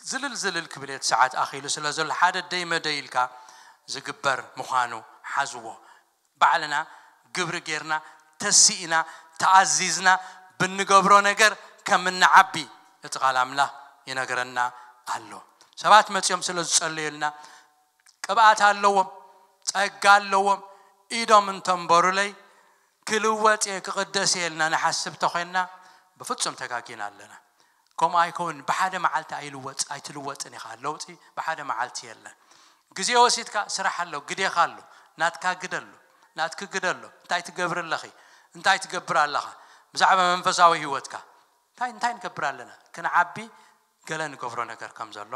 ዝልል ዝልል ክብል እየ፣ እቲ ሰዓት ኣኺሉ ስለ ዘሎ፣ ሓደ ደይ መደይ ኢልካ ዝግበር ምዃኑ ሓዝዎ። ባዕልና ግብሪ ጌርና፣ ተሲእና፣ ተኣዚዝና ብንገብሮ ነገር ከም እንዓቢ እቲ ቃል ኣምላኽ ይነግረና ኣሎ። ሰባት መጺኦም ስለ ዝጸለዩልና፣ ቅብኣት ኣለዎም፣ ጸጋ ኣለዎም፣ ኢዶም እንተንበሩለይ ክልወጥ እየ፣ ክቕደስ እየ ኢልና ንሓስብ ተኾይንና፣ ብፍጹም ተጋጊና ኣለና። ከምኡ ኣይከውን። ብሓደ መዓልቲ ኣይልወጥ፣ ኣይትልወጥን ኢኻ። ለውጢ ብሓደ መዓልቲ የለን። ግዜ ወሲድካ፣ ስራሕ ኣሎ፣ ግዴኻ ኣሎ፣ ናትካ ግደ ኣሎ፣ ናትኪ ግደ ኣሎ። እንታይ ትገብሪ ኣለኺ? እንታይ ትገብር ኣለኻ? ብዛዕባ መንፈሳዊ ህይወትካ እንታይ፣ እንታይ ንገብር ኣለና? ክንዓቢ ገለ ንገብሮ ነገር ከም ዘሎ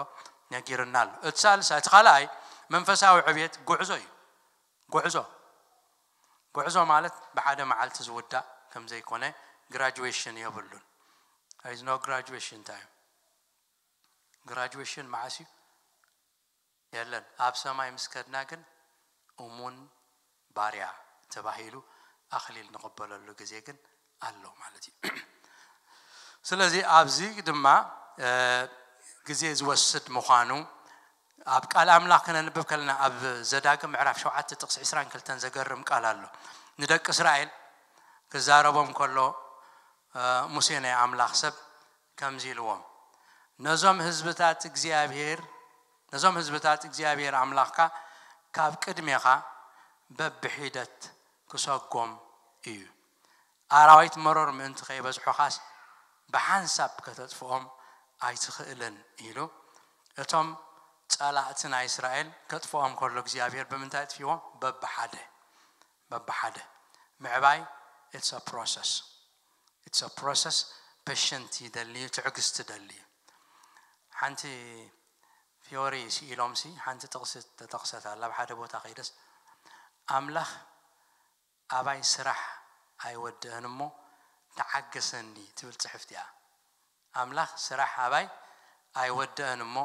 ነጊርና ኣሎ። እቲ ሳልሳይ፣ እቲ ካልኣይ መንፈሳዊ ዕብየት ጉዕዞ እዩ። ጉዕዞ፣ ጉዕዞ ማለት ብሓደ መዓልቲ ዝውዳእ ከም ዘይኮነ፣ ግራጁዌሽን የብሉን። There is no graduation time። ግራጁዌሽን መዓስ እዩ? የለን። ኣብ ሰማይ ምስ ከድና ግን እሙን ባርያ ተባሂሉ ኣኽሊል ንቕበለሉ ግዜ ግን ኣሎ ማለት እዩ። ስለዚ ኣብዚ ድማ፣ እ፣ ግዜ ዝወስድ ምዃኑ ኣብ ቃል ኣምላኽ ከነንብብ ከለና፣ ኣብ ዘዳግም ምዕራፍ ሸውዓተ ጥቕሲ ዕስራን ክልተን ዘገርም ቃል ኣሎ። ንደቂ እስራኤል ክዛረቦም ከሎ፣ እ፣ ሙሴ ናይ ኣምላኽ ሰብ ከምዚ ኢልዎም፣ "ነዞም ህዝብታት እግዚኣብሔር፣ ነዞም ህዝብታት እግዚኣብሔር ኣምላኽካ ካብ ቅድሜኻ በብሒደት ክሰጎም እዩ። ኣራዊት መሮር ምእንቲ ከይበዝሑኻስ ብሓንሳብ ከተጥፍኦም ኣይትኽእልን" ኢሉ። እቶም ጸላእቲ ናይ እስራኤል ከጥፍኦም ከሎ እግዚኣብሔር ብምንታይ ኣጥፊዎም? በብሓደ፣ በብሓደ። ምዕባይ፣ it's a process። It's a process. Patience ይደሊ፣ ትዕግስቲ ይደሊ። ሓንቲ ፊዮሪ ስኢሎምሲ ሓንቲ ጥቕሲ ተጠቕሰት ኣላ። ኣብ ሓደ ቦታ ከይደስ ኣምላኽ ኣባይ ስራሕ ኣይወድእን እሞ ተዓገሰኒ ትብል ጽሕፍቲ እያ። ኣምላኽ ስራሕ ኣባይ ኣይወድእን እሞ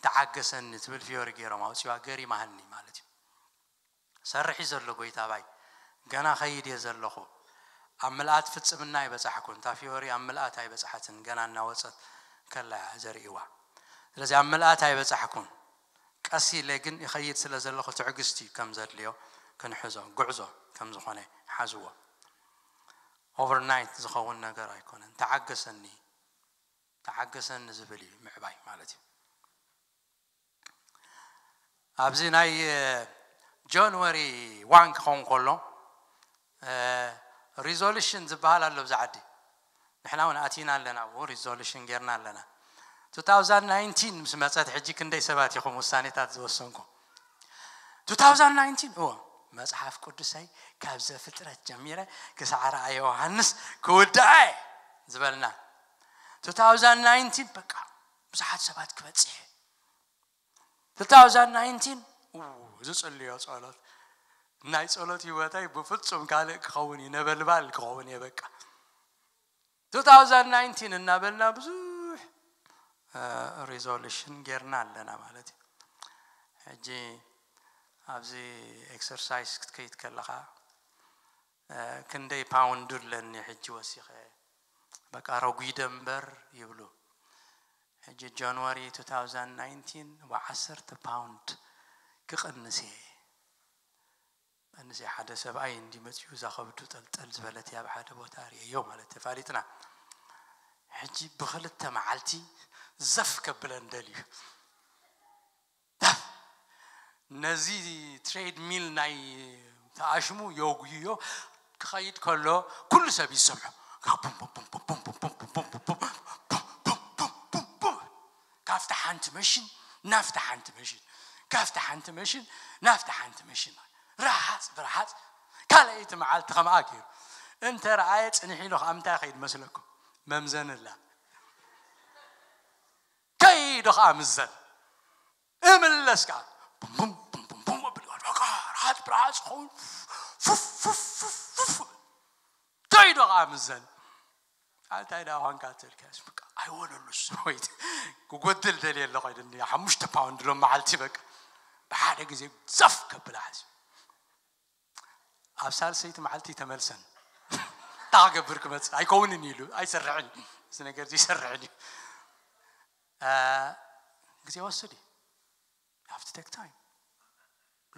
ተዓገሰኒ ትብል ፊዮሪ ገይሮም ኣውፅዋ። ገሪማህኒ ማለት እዩ። ሰርሒ ዘሎ ጎይታ ኣባይ፣ ገና ኸይድ እየ ዘለኹ። ኣብ ምልኣት ፍጽምና ኣይበጻሕኩን። እታ ፊዮሪ ኣብ ምልኣት ኣይበጻሓትን፣ ገና እናወጸት ከላ እያ ዘርእይዋ። ስለዚ ኣብ ምልኣት ኣይበጻሕኩን፣ ቀስ ኢለ ግን ይኸይድ ስለ ዘለኹ ትዕግስቲ ከም ዘድልዮ ክንሕዞ፣ ጉዕዞ ከም ዝኾነ ሓዝዎ። ኦቨርናይት ዝኸውን ነገር ኣይኮነን። ተዓገሰኒ፣ ተዓገሰኒ ዝብል እዩ ምዕባይ ማለት እዩ። ኣብዚ ናይ ጃንዋሪ ዋን ክኸውን ከሎ ሪዞሉሽን ዝበሃል ኣሎ ብዛ ዓዲ። ንሕና እውን ኣቲና ኣለና፣ ኣብኡ ሪዞሉሽን ጌርና ኣለና። two thousand nineteen ምስ መፀት ሕጂ ክንደይ ሰባት ኢኹም ውሳኔታት ዝወሰንኩም? two thousand nineteen እዎ፣ መፅሓፍ ቅዱሰይ ካብ ዘፍጥረት ጀሚረ ክሳዕ ራእየ ዮሃንስ ክውድኣ እየ ዝበልና። two thousand nineteen በቃ ብዙሓት ሰባት ክበፅሕ እየ። two thousand nineteen ኡ፣ ዝጽልዮ ጸሎት፣ ናይ ጸሎት ህይወተይ ብፍጹም ካልእ ክኸውን እዩ፣ ነበልባል ክኸውን እየ በቃ። two thousand nineteen እናበልና ብዙሕ ሪዞሉሽን ጌርና ኣለና ማለት እዩ። ሕጂ ኣብዚ ኤክሰርሳይስ ክትከይድ ከለኻ ክንደይ ፓውንድ ኣለኒ ሕጂ ወሲኸ፣ በቃ ረጒደ እምበር ይብሉ። ሕጂ ጃንዋሪ two thousand nineteen ብ ዓሰርተ ፓውንድ ክቕንስ እየ። ቀንስ እየ። ሓደ ሰብኣይ እንዲ መፅኡ እዛ ከብዱ ጠልጠል ዝበለት እያ ብሓደ ቦታ ርእየዮ ማለት ተፋሊጥና። ሕጂ ብክልተ መዓልቲ ዘፍ ከብለን ደልዩ። ነዚ ትሬድ ሚል ናይ ተኣሽሙ የጉይዮ ክኸይድ ከሎ ኩሉ ሰብ ይሰምዖ። ቡም፣ ቡም፣ ቡም፣ ቡም፣ ቡም፣ ቡም፣ ቡም፣ ቡም፣ ቡም፣ ቡም፣ ቡም፣ ቡም፣ ቡም፣ ቡም፣ ቡም። ካብቲ ሓንቲ መሽን ናብቲ ሓንቲ መሽን፣ ካብቲ ሓንቲ መሽን ናብቲ ሓንቲ መሽን፣ ረሃፅ ብረሃፅ። ካልኣይቲ መዓልቲ ከምኣ ገይሩ እንተ ረኣየ ፅንሕ ኢሉ ከዓ እንታይ ከይድ መስለኩም? መምዘኒ ኣላ። ከይዶ ከዓ ምዘን። እምለስ ከዓ ቡም ቡም ቡም ቡም ቡም ኣቢሉ በቃ ረሃፅ ብረሃፅ ክኸውን ፉፍ ፉፍ ፉፍ ፉፍ። ከይዶ ከዓ ምዘን። እንታይ ደኣ ኳንካ ትብል ከያስ በቃ ኣይወለሉስ ወይ ክጎድል ደልየ ኣለኹ ኢሉኒ። ሓሙሽተ ፓውንድ ሎም መዓልቲ በቃ ብሓደ ግዜ ዘፍ ከብላ ሓዚ። ኣብ ሳልሰይቲ መዓልቲ ተመልሰን። እንታይ ክገብር ክመፅእ? ኣይከውንን ኢሉ ኣይሰርሕን እዩ። እዚ ነገር እዚ ይሰርሕን እዩ። አ፣ ግዜ ወስድ እዩ። You have to take time።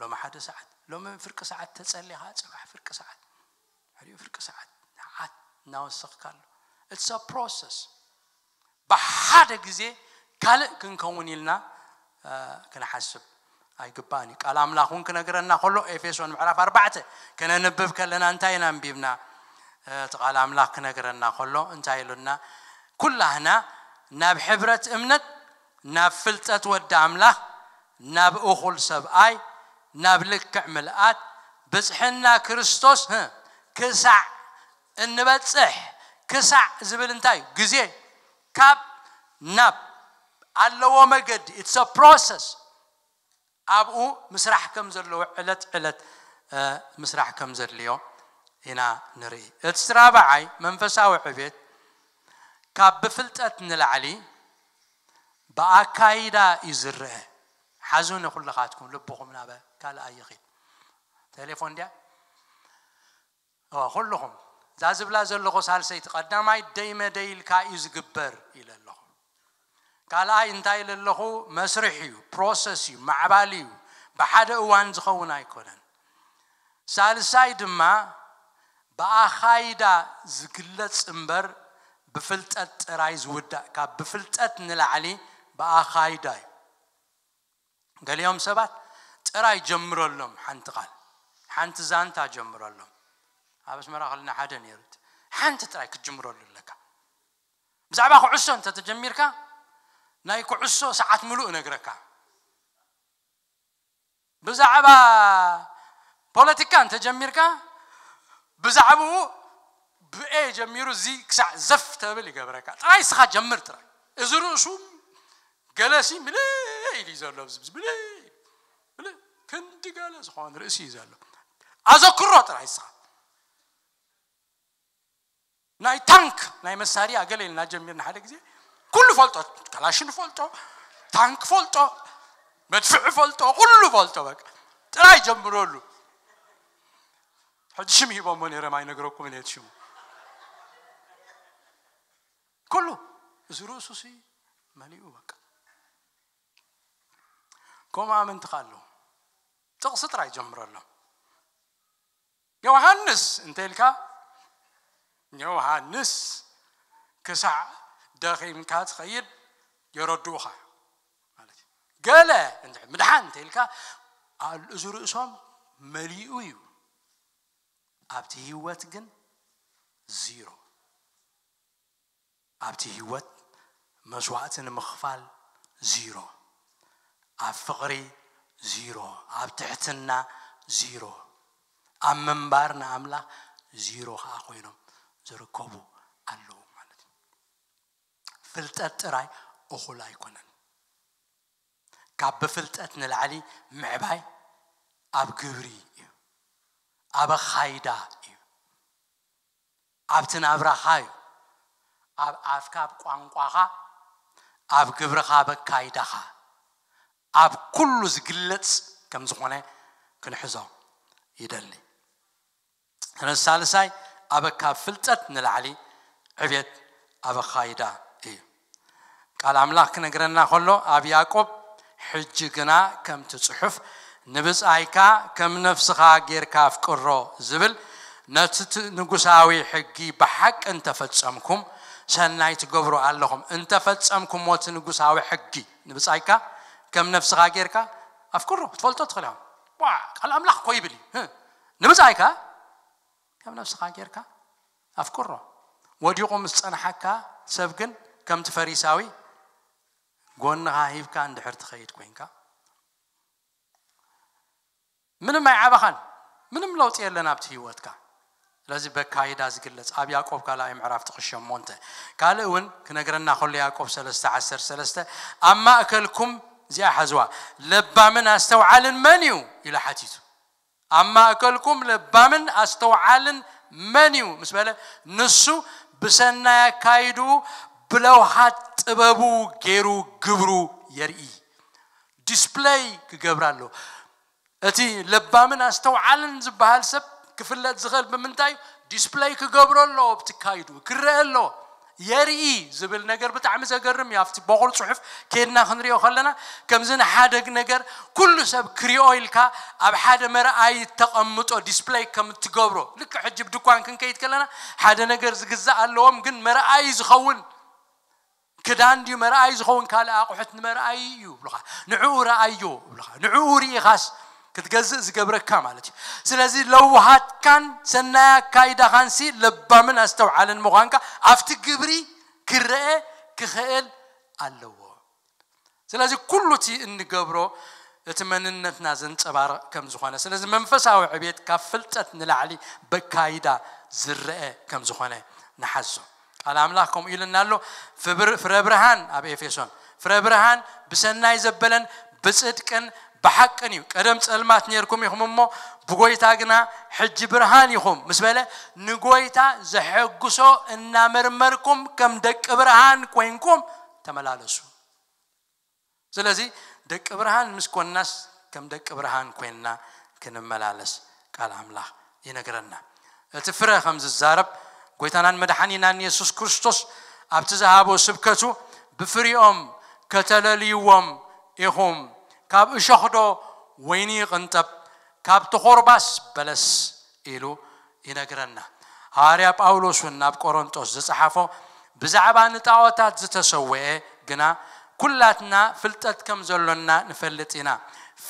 ሎሚ ሓደ ሰዓት፣ ሎሚ ፍርቂ ሰዓት ተጸሊኻ፣ ጽባሕ ፍርቂ ሰዓት፣ ሕሪኡ ፍርቂ ሰዓት፣ ሰዓት እናወሰኽካ ኣሎ። It's a process። ብሓደ ግዜ ካልእ ክንከውን ኢልና፣ አ፣ ክንሓስብ ኣይግባእን እዩ። ቃል ኣምላኽ እውን ክነግረና ከሎ፣ ኤፌሶን ምዕራፍ ኣርባዕተ ከነንብብ ከለና እንታይ ኢና ኣንቢብና? አ፣ እቲ ቃል ኣምላኽ ክነግረና ከሎ እንታይ ኢሉና? ኩላህና ናብ ሕብረት እምነት፣ ናብ ፍልጠት ወዲ ኣምላኽ፣ ናብ እኹል ሰብኣይ፣ ናብ ልክዕ ምልኣት፣ ብጽሕና ክርስቶስ፣ ህ፣ ክሳዕ እንበጽሕ፣ ክሳዕ ዝብል እንታይ እዩ? ግዜ። ካብ ናብ ኣለዎ መገዲ። It's a process። ኣብኡ ምስራሕ ከም ዘለዎ፣ ዕለት ዕለት፣ እ፣ ምስራሕ ከም ዘድልዮ ኢና ንርኢ። እቲ ራብዓይ መንፈሳዊ ዕቤት ካብ ብፍልጠት ንላዕሊ ብኣካይዳ እዩ ዝረአ። ሓዙኒ ኩልኻትኩም፣ ልብኹም ናብ ካልእ ኣይኺድ። ቴሌፎን ድያ? ኦ፣ ኩልኹም፣ እዛ ዝብላ ዘለኹ ሳልሰይቲ፣ ቀዳማይ ደይ መደይ ኢልካ እዩ ዝግበር ኢለ ኣለኹ። ካልኣይ እንታይ ኢለ ኣለኹ? መስርሕ እዩ፣ ፕሮሰስ እዩ፣ ማዕባል እዩ፣ ብሓደ እዋን ዝኸውን ኣይኮነን። ሳልሳይ ድማ ብኣኻይዳ ዝግለጽ እምበር ብፍልጠት ጥራይ ዝውዳእ፣ ካብ ብፍልጠት ንላዕሊ ብኣኻይዳ እዩ። ገሊኦም ሰባት ጥራይ ጀምረሎም ሓንቲ ቃል፣ ሓንቲ ዛንታ ጀምረሎም። ኣብ ኣስመራ ከለና ሓደ ነይሩ፣ ሓንቲ ጥራይ ክትጅምረሉ ኣለካ። ብዛዕባ ኩዕሶ እንተ ተጀሚርካ፣ ናይ ኩዕሶ ሰዓት ምሉእ እነግረካ። ብዛዕባ ፖለቲካ እንተ ጀሚርካ፣ ብዛዕባኡ ብኤ ጀሚሩ እዚ ክሳዕ ዘፍ ተብል ይገብረካ። ጥራይ እስኻ ጀምር ጥራይ። እዚ ርእሱ ገለሲ ምልእ ኢሉ እዩ ዘሎ፣ ኣብዚ ምልእ፣ ምልእ፣ ክንዲ ገለ ዝኾን ርእሲ እዩ ዘሎ። ኣዘክሮ ጥራይ እስኻ። ናይ ታንክ፣ ናይ መሳርያ ገለ ኢልና ጀሚርና ሓደ ግዜ። ኩሉ ፈልጦ፣ ካላሽን ፈልጦ፣ ታንክ ፈልጦ፣ መድፍዕ ፈልጦ፣ ኩሉ ፈልጦ። በቃ ጥራይ ጀምረሉ። ሕጂ ሽም ሂቦሞ ነይሮም ኣይነግረኩምን እየ እቲ ሽሙ። ኩሉ እዚ ርእሱ ሲ መሊኡ በቃ። ከምኡ ኣመንቲ ከ ኣለዉ። ጥቕሲ ጥራይ ጀምረሎም። ዮሃንስ እንተ ኢልካ፣ ዮሃንስ ክሳዕ ደኺምካ ትኸይድ የረድኡኻ ማለት እዩ። ገለ እንተ ምድሓን እንተ ኢልካ፣ ኣል-፣ እዚ ርእሶም መሊኡ እዩ። ኣብቲ ህይወት ግን ዚሮ። ኣብቲ ህይወት መስዋእቲ ንምኽፋል ዚሮ። ኣብ ፍቕሪ ዚሮ። ኣብ ትሕትና ዚሮ። ኣብ ምንባር ንኣምላኽ ዚሮ ኸኣ ኮይኖም ዝርከቡ ኣለዉ ማለት እዩ። ፍልጠት ጥራይ እኹል ኣይኮነን። ካብ ብፍልጠት ንላዕሊ ምዕባይ ኣብ ግብሪ እዩ። ኣብ ኣኻይዳ እዩ። ኣብቲ ናብራኻ እዩ። ኣብ ኣፍካ፣ ኣብ ቋንቋኻ፣ ኣብ ግብርኻ፣ ኣብ ኣካይዳኻ፣ ኣብ ኩሉ ዝግለጽ ከም ዝኾነ ክንሕዞ ይደሊ። ነዚ ሳልሳይ ኣብ ካብ ፍልጠት ንላዕሊ ዕቤት ኣብ ኣኻይዳ እዩ። ቃል ኣምላኽ ክነግረና ከሎ ኣብ ያዕቆብ፣ "ሕጂ ግና ከምቲ ጽሑፍ፣ 'ንብጻይካ ከም ነፍስኻ ጌርካ ኣፍቅሮ' ዝብል፣ ነቲ ት-፣ ንጉሳዊ ሕጊ ብሓቂ እንተፈጸምኩም፣ ሰናይ ትገብሩ ኣለኹም።" እንተፈጸምኩሞ እቲ ንጉሳዊ ሕጊ፣ "ንብጻይካ ከም ነፍስኻ ጌርካ ኣፍቅሮ"፣ ክትፈልጦ ትኽእል ኢኻ። ዋ፣ ቃል ኣምላኽ እኮ ይብል እዩ። ህ፣ ንብጻይካ ከም ነፍስኻ ጌርካ ኣፍቅሮ። ወዲቑ ምስ ጸንሓካ ሰብ ግን ከምቲ ፈሪሳዊ ጎንኻ ሂብካ እንድሕር ትኸይድ ኮይንካ፣ ምንም ኣይዓበኻን፣ ምንም ለውጢ የለን ኣብቲ ህይወትካ። ስለዚ በካይዳ ዝግለጽ ኣብ ያዕቆብ ካልኣይ ምዕራፍ ጥቕሲ ሸሞንተ። ካልእ እውን ክነግረና ከሎ ያዕቆብ ሰለስተ ዓሰርተ ሰለስተ፣ "ኣብ ማእከልኩም"፣ እዚኣ ሓዝዋ፣ "ለባምን ኣስተውዓልን መን እዩ?" ኢሉ ሓቲቱ። "ኣብ ማእከልኩም ለባምን ኣስተውዓልን መን እዩ?" ምስ በለ፣ ንሱ ብሰናይ ኣካይድኡ ብለውሃት ጥበቡ ገይሩ ግብሩ የርኢ። ዲስፕለይ ክገብር ኣለዎ። እቲ ለባምን ኣስተውዓልን ዝበሃል ሰብ ክፍለጥ ዝኽእል ብምንታይ እዩ? ዲስፕለይ ክገብሮ ኣለዎ፣ ኣብቲ ካይዱ ክረአ ኣለዎ። የርኢ ዝብል ነገር ብጣዕሚ ዘገርም እዩ። ኣብቲ በቑር ጽሑፍ ኬድና ክንሪኦ ከለና፣ ከምዚ ንሓደ ነገር ኩሉ ሰብ ክሪኦ ኢልካ ኣብ ሓደ መርኣይ ተቐምጦ፣ ዲስፕለይ ከም እትገብሮ፣ ልክዕ ሕጂ ኣብ ድኳን ክንከይድ ከለና ሓደ ነገር ዝግዛእ ኣለዎም፣ ግን መርኣይ ዝኸውን ክዳን ድዩ መርኣይ ዝኸውን ካልእ ኣቑሑት ንመርኣይ እዩ ይብሉኻ። ንዕኡ ረኣዮ ይብሉኻ። ንዕኡ ርኢኻስ ክትገዝእ ዝገብረካ ማለት እዩ። ስለዚ ለውሃትካን ሰናይ ኣካይዳኻንሲ ለባምን ኣስተውዓልን ምዃንካ ኣብቲ ግብሪ ክረአ ክኽእል ኣለዎ። ስለዚ ኩሉ እቲ እንገብሮ እቲ መንነትና ዘንጸባርቕ ከም ዝኾነ፣ ስለዚ መንፈሳዊ ዕቤት ካብ ፍልጠት ንላዕሊ በካይዳ ዝረአ ከም ዝኾነ ንሓዞ። ቃል ኣምላኽ ከምኡ ኢሉና ኣሎ። ፍብር-፣ ፍረ ብርሃን ኣብ ኤፌሶን፣ ፍረ ብርሃን ብሰናይ ዘበለን ብጽድቅን ብሓቅን እዩ። ቀደም ጸልማት ኔርኩም ኢኹም እሞ ብጎይታ ግና ሕጂ ብርሃን ኢኹም ምስ በለ፣ ንጎይታ ዘሐጉሶ እናመርመርኩም ከም ደቂ ብርሃን ኮይንኩም ተመላለሱ። ስለዚ ደቂ ብርሃን ምስ ኮንናስ ከም ደቂ ብርሃን ኮይንና ክንመላለስ ቃል ኣምላኽ ይነግረና። እቲ ፍረ ከም ዝዛረብ ጎይታናን መድሓኒናን የሱስ ክርስቶስ ኣብቲ ዝሃቦ ስብከቱ፣ "ብፍሪኦም ከተለልይዎም ኢኹም፣ ካብ እሾኽዶ ወይኒ ይቕንጠብ፣ ካብ ተኾርባስ በለስ?" ኢሉ ይነግረና። ሃዋርያ ጳውሎስ እውን ናብ ቆሮንጦስ ዝጸሓፎ፣ "ብዛዕባ ንጣዖታት ዝተሰወኤ ግና ኩላትና ፍልጠት ከም ዘሎና ንፈልጥ ኢና።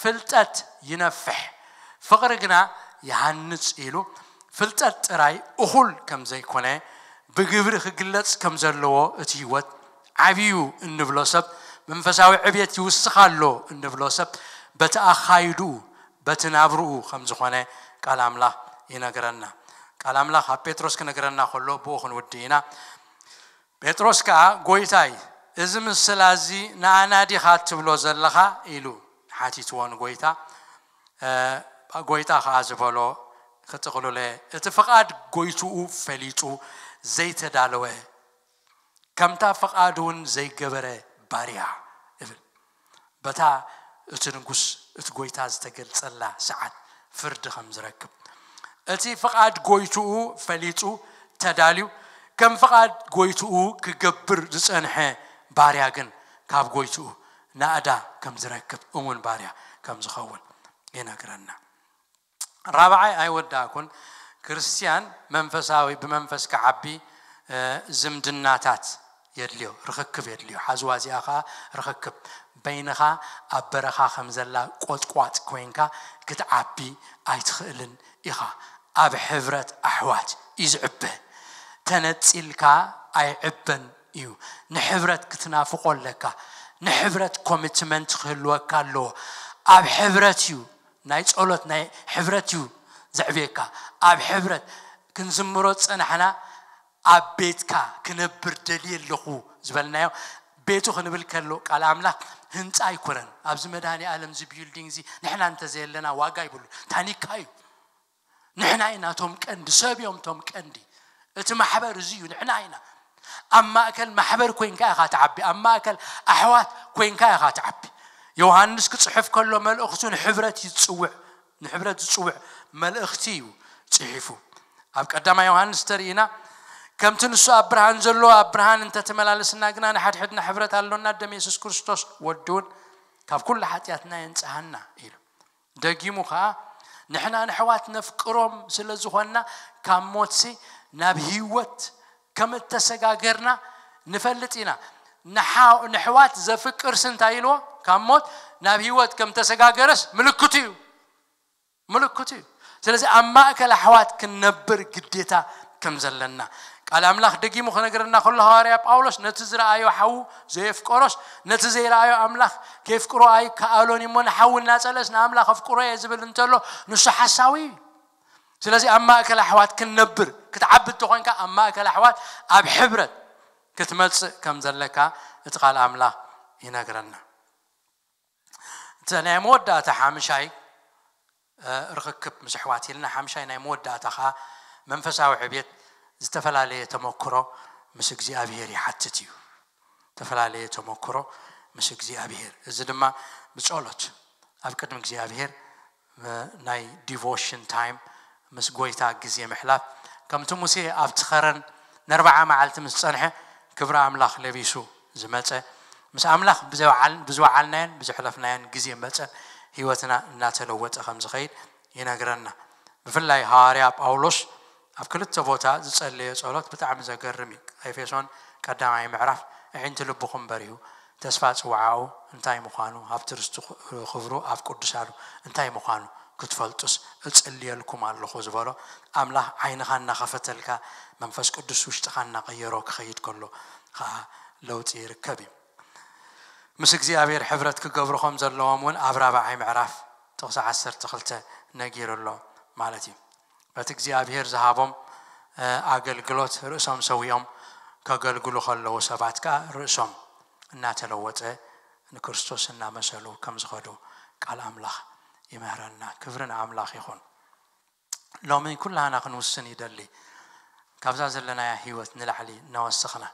ፍልጠት ይነፍሕ፣ ፍቕሪ ግና ይሃንጽ" ኢሉ፣ ፍልጠት ጥራይ እኹል ከም ዘይኮነ፣ ብግብሪ ክግለጽ ከም ዘለዎ፣ እቲ ህይወት ዓብዩ እንብሎ ሰብ፣ መንፈሳዊ ዕብየት ይውስኽ ኣሎ እንብሎ ሰብ፣ በቲ ኣኻይድኡ፣ በቲ ናብርኡ ከም ዝኾነ ቃል ኣምላኽ ይነግረና። ቃል ኣምላኽ ኣብ ጴጥሮስ ክነግረና ከሎ ብኡ ክንውድእ ኢና። ጴጥሮስ ከኣ፣ "ጎይታይ፣ እዚ ምስላ እዚ ንኣና ዲኻ ትብሎ ዘለኻ?" ኢሉ ሓቲትዎ ንጎይታ። እ፣ ጎይታ ከኣ ዝበሎ፣ ክጥቕልሎ እየ፣ "እቲ ፍቓድ ጎይትኡ ፈሊጡ ዘይተዳለወ፣ ከምታ ፍቓዱ እውን ዘይገበረ ባርያ" እብል። በታ እቲ ንጉስ፣ እቲ ጎይታ ዝተገልጸላ ሰዓት ፍርዲ ከም ዝረክብ፣ እቲ ፍቓድ ጎይትኡ ፈሊጡ ተዳልዩ፣ ከም ፍቓድ ጎይትኡ ክገብር ዝጸንሐ ባርያ ግን ካብ ጎይትኡ ናእዳ ከም ዝረክብ፣ እሙን ባርያ ከም ዝኸውን ይነግረና። ራብዓይ ኣይወዳእኩን። ክርስትያን መንፈሳዊ፣ ብመንፈስ ክዓቢ፣ እ፣ ዝምድናታት የድልዮ፣ ርኽክብ የድልዮ። ሓዝዋ እዚኣ ኸኣ ርኽክብ። በይንኻ ኣብ በረኻ ከም ዘላ ቈጥቋጥ ኮይንካ ክትዓቢ ኣይትኽእልን ኢኻ። ኣብ ሕብረት ኣሕዋት እዩ ዝዕበ። ተነጺልካ ኣይዕበን እዩ። ንሕብረት ክትናፍቖ ኣለካ። ንሕብረት ኮሚትመንት ክህልወካ ኣለዎ። ኣብ ሕብረት እዩ፣ ናይ ጸሎት ናይ ሕብረት እዩ ዘዕብየካ። ኣብ ሕብረት ክንዝምሮ ዝጸናሕና፣ ኣብ ቤትካ ክነብር ደልየ ኣለኹ ዝበልናዮ፣ ቤቱ ክንብል ከሎ ቃል ኣምላኽ ህንጻ ኣይኮነን። ኣብዚ መድኃኔ ዓለም እዚ ቢልዲንግ እዚ ንሕና እንተዘየለና ዋጋ ይብሉ፣ ታኒካ እዩ። ንሕና ኢና እቶም ቀንዲ፣ ሰብ እዮም እቶም ቀንዲ። እቲ ማሕበር እዚ እዩ፣ ንሕና ኢና። ኣብ ማእከል ማሕበር ኮይንካ ኢኻ ትዓቢ፣ ኣብ ማእከል ኣሕዋት ኮይንካ ኢኻ ትዓቢ። ዮሃንስ ክጽሕፍ ከሎ መልእኽቱ ንሕብረት እዩ ዝጽውዕ፣ ንሕብረት ዝጽውዕ መልእኽቲ እዩ ጽሒፉ። ኣብ ቀዳማይ ዮሃንስ ተርእይና፣ "ከምቲ ንሱ ኣብ ብርሃን ዘሎ ኣብ ብርሃን እንተተመላለስና ግና ንሓድሕድና ሕብረት ኣሎና፣ ደም የሱስ ክርስቶስ ወዲ እውን ካብ ኩሉ ሓጢኣትና የንጽሃና" ኢሉ። ደጊሙ ኸኣ፣ "ንሕና ንሕዋት ነፍቅሮም ስለ ዝኾንና፣ ካብ ሞትሲ ናብ ህይወት ከም እተሰጋገርና ንፈልጥ ኢና።" ንሓ-፣ ንሕዋት ዘፍቅርሲ እንታይ ኢልዎ? ካብ ሞት ናብ ህይወት ከም ተሰጋገረስ ምልክቱ እዩ። ምልክቱ እዩ። ስለዚ ኣብ ማእከል ኣሕዋት ክንነብር ግዴታ ከም ዘለና ቃል ኣምላኽ ደጊሙ ክነግረና ከሎ፣ ሃዋርያ ጳውሎስ ነቲ ዝረኣዮ ሓዉ ዘየፍቀሮስ፣ ነቲ ዘይረኣዮ ኣምላኽ ከየፍቅሮ ኣይከኣሎን እዩ እሞ፣ ንሓዉ እናጸለስ ንኣምላኽ ኣፍቅሮ እየ ዝብል እንተሎ፣ ንሱ ሓሳዊ እዩ። ስለዚ ኣብ ማእከል ኣሕዋት ክንነብር፣ ክትዓቢ እንተኾንካ፣ ኣብ ማእከል ኣሕዋት ኣብ ሕብረት ክትመጽእ ከም ዘለካ እቲ ቃል ኣምላኽ ይነግረና። እቲ ናይ መወዳእታ ሓምሻይ፣ እ፣ ርኽክብ ምስ ኣሕዋት ኢልና፣ ሓምሻይ ናይ መወዳእታ ኸኣ መንፈሳዊ ዕብየት ዝተፈላለየ ተመክሮ ምስ እግዚኣብሔር ይሓትት እዩ። ዝተፈላለየ ተመክሮ ምስ እግዚኣብሔር። እዚ ድማ ብጸሎት ኣብ ቅድሚ እግዚኣብሔር፣ እ፣ ናይ ዲቮሽን ታይም ምስ ጎይታ ግዜ ምሕላፍ፣ ከምቲ ሙሴ ኣብቲ ኸረን ንኣርብዓ መዓልቲ ምስ ጸንሐ፣ ክብሪ ኣምላኽ ለቢሱ ዝመጸ፣ ምስ ኣምላኽ ብዘውዓል-፣ ብዝወዓልናዮን ብዘሕለፍናዮን ግዜ መጸ፣ ህይወትና እናተለወጠ ከም ዝኸይድ ይነግረና። ብፍላይ ሃዋርያ ጳውሎስ ኣብ ክልተ ቦታ ዝጸለዮ ጸሎት ብጣዕሚ ዘገርም እዩ። ኤፌሶን ቀዳማይ ምዕራፍ፣ "ኣዒንቲ ልብኹም በሪሁ፣ ተስፋ ጽዋዓኡ እንታይ ምዃኑ፣ ሃብቲ ርስቱ ክብሩ ኣብ ቅዱሳኑ እንታይ ምዃኑ ክትፈልጡስ እጽልየልኩም ኣለኹ" ዝበሎ፣ ኣምላኽ ዓይንኻ እናኸፈተልካ፣ መንፈስ ቅዱስ ውሽጥኻ እናቐየሮ ክኸይድ ከሎ ኸኣ ለውጢ ይርከብ እዩ። ምስ እግዚኣብሔር ሕብረት ክገብሩ ከም ዘለዎም እውን ኣብ ራብዓይ ምዕራፍ ጥቕሲ ዓሰርተ ክልተ ነጊሩ ኣሎ ማለት እዩ። በቲ እግዚኣብሔር ዝሃቦም፣ እ፣ ኣገልግሎት ርእሶም ሰዊኦም ከገልግሉ ከለዉ፣ ሰባት ከኣ ርእሶም እናተለወጠ ንክርስቶስ እናመሰሉ ከም ዝኸዱ ቃል ኣምላኽ ይምህረና። ክብሪ ንኣምላኽ ይኹን። ሎሚ ኩላህና ክንውስን ይደሊ። ካብዛ ዘለናያ ህይወት ንላዕሊ እናወሰኽና፣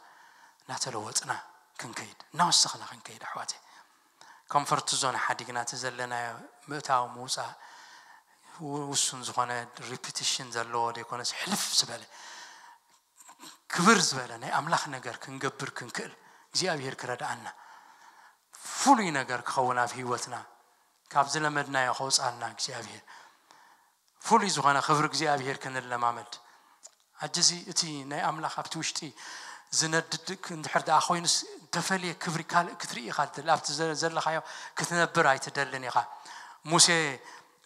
እናተለወጥና ክንከይድ፣ እናወሰኽና ክንከይድ ኣሕዋተይ። ኮምፈርት ዞን ሓዲግና እቲ ዘለናዮ ምእታው ምውፃእ፣ ው-፣ ውሱን ዝኾነ ሪፒቲሽን ዘለዎ ዘይኮነስ፣ ሕልፍ ዝበለ፣ ክብር ዝበለ ናይ ኣምላኽ ነገር ክንገብር ክንክእል እግዚኣብሔር ክረድኣና፣ ፍሉይ ነገር ክኸውን ኣብ ህይወትና፣ ካብ ዝለመድናዮ ከውፅኣና እግዚኣብሔር፣ ፍሉይ ዝኾነ ክብሪ እግዚኣብሔር ክንለማመድ። ኣጅዚ እቲ ናይ ኣምላኽ ኣብቲ ውሽጢ ዝነድድ እንድሕር ደኣ ኮይኑስ፣ ተፈልየ ክብሪ ካልእ ክትርኢ ኢኻ ትደሊ። ኣብቲ ዘ-፣ ዘለኻዮ ክትነብር ኣይትደልን ኢኻ። ሙሴ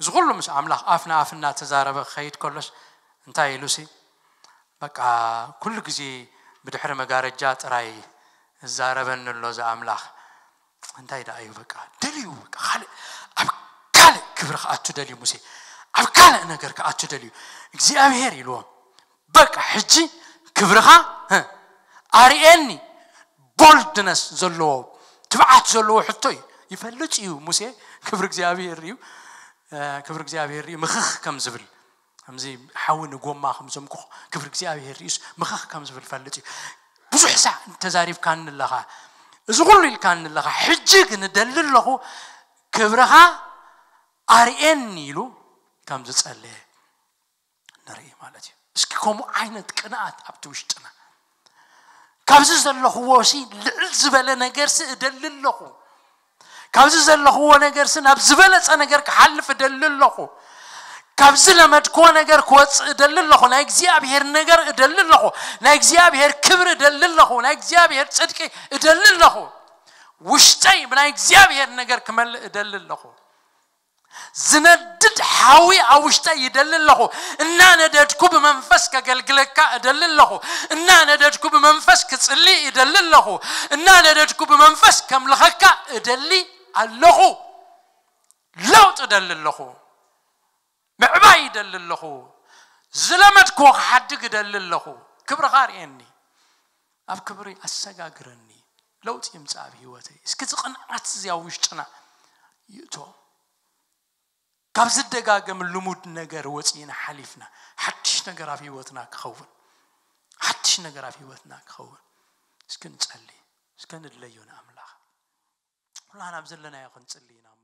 እዚ ኩሉ ምስ ኣምላኽ ኣፍ ንኣፍ እናተዛረበ ክኸይድ ከሎስ እንታይ ኢሉሲ፣ በቃ ኩሉ ግዜ ብድሕሪ መጋረጃ ጥራይ እዛረበኒ ኣሎ እዚ ኣምላኽ። እንታይ ደኣ እዩ በቃ ደልዩ፣ በቃ ካልእ፣ ኣብ ካልእ ክብሪ ክኣቱ ደልዩ ሙሴ፣ ኣብ ካልእ ነገር ክኣቱ ደልዩ። እግዚኣብሔር ኢልዎ፣ በቃ ሕጂ ክብርኻ ኣርእየኒ። ቦልድነስ ዘለዎ ትብዓት ዘለዎ ሕቶ እዩ። ይፈልጥ እዩ ሙሴ ክብሪ እግዚኣብሔር እዩ። ክብሪ እግዚኣብሔር እዩ ምኽኽ ከም ዝብል ከምዚ ሓዊ ንጎማ ከም ዘምክኹ ክብሪ እግዚኣብሔር ርእዩስ ምኽኽ ከም ዝብል ፈልጥ እዩ። ብዙሕ ሳዕ ተዛሪብካኒ ኣለኻ። እዚ ኩሉ ኢልካኒ ኣለኻ። ሕጂ ግን እደሊ ኣለኹ ክብርኻ ኣርእየኒ ኢሉ ከም ዝጸለየ ንርኢ ማለት እዩ። እስኪ ከምኡ ዓይነት ቅንኣት ኣብቲ ውሽጥና ካብዚ ዘለኽዎ ሲ ልዕል ዝበለ ነገር ሲ እደሊ ኣለኹ። ካብዚ ዘለኽዎ ነገር ሲ ናብ ዝበለጸ ነገር ክሓልፍ እደሊ ኣለኹ። ካብዚ ለመድክዎ ነገር ክወፅእ እደሊ ኣለኹ። ናይ እግዚኣብሔር ነገር እደሊ ኣለኹ። ናይ እግዚኣብሔር ክብሪ እደሊ ኣለኹ። ናይ እግዚኣብሔር ፅድቂ እደሊ ኣለኹ። ውሽጠይ ብናይ እግዚኣብሔር ነገር ክመልእ እደሊ ኣለኹ። ዝነድድ ሓዊ ኣብ ውሽጠይ ይደሊ ኣለኹ። እናነደድኩ ብመንፈስ ከገልግለካ እደሊ ኣለኹ። እናነደድኩ ብመንፈስ ክጽሊ እደሊ ኣለኹ። እናነደድኩ ብመንፈስ ከምልኸካ እደሊ ኣለኹ። ለውጥ እደሊ ኣለኹ። ምዕባይ ይደሊ ኣለኹ። ዝለመድክዎ ክሓድግ እደሊ ኣለኹ። ክብርኻ ርእየኒ። ኣብ ክብሪ ኣሰጋግረኒ። ለውጥ ይምጻእ ኣብ ህይወተይ። እስኪ ዝቕንዓት እዚ ኣብ ውሽጥና ይእቶ። ካብ ዝደጋገም ልሙድ ነገር ወፂእና ሓሊፍና ሓድሽ ነገር ኣብ ህይወትና ክኸውን ሓድሽ ነገር ኣብ ህይወትና ክኸውን እስኪ ንጸሊ። እስከ ንድለዮ ንኣምላኽ። ኩላና ኣብ ዘለናዮ ክንጽሊ ኢና እሞ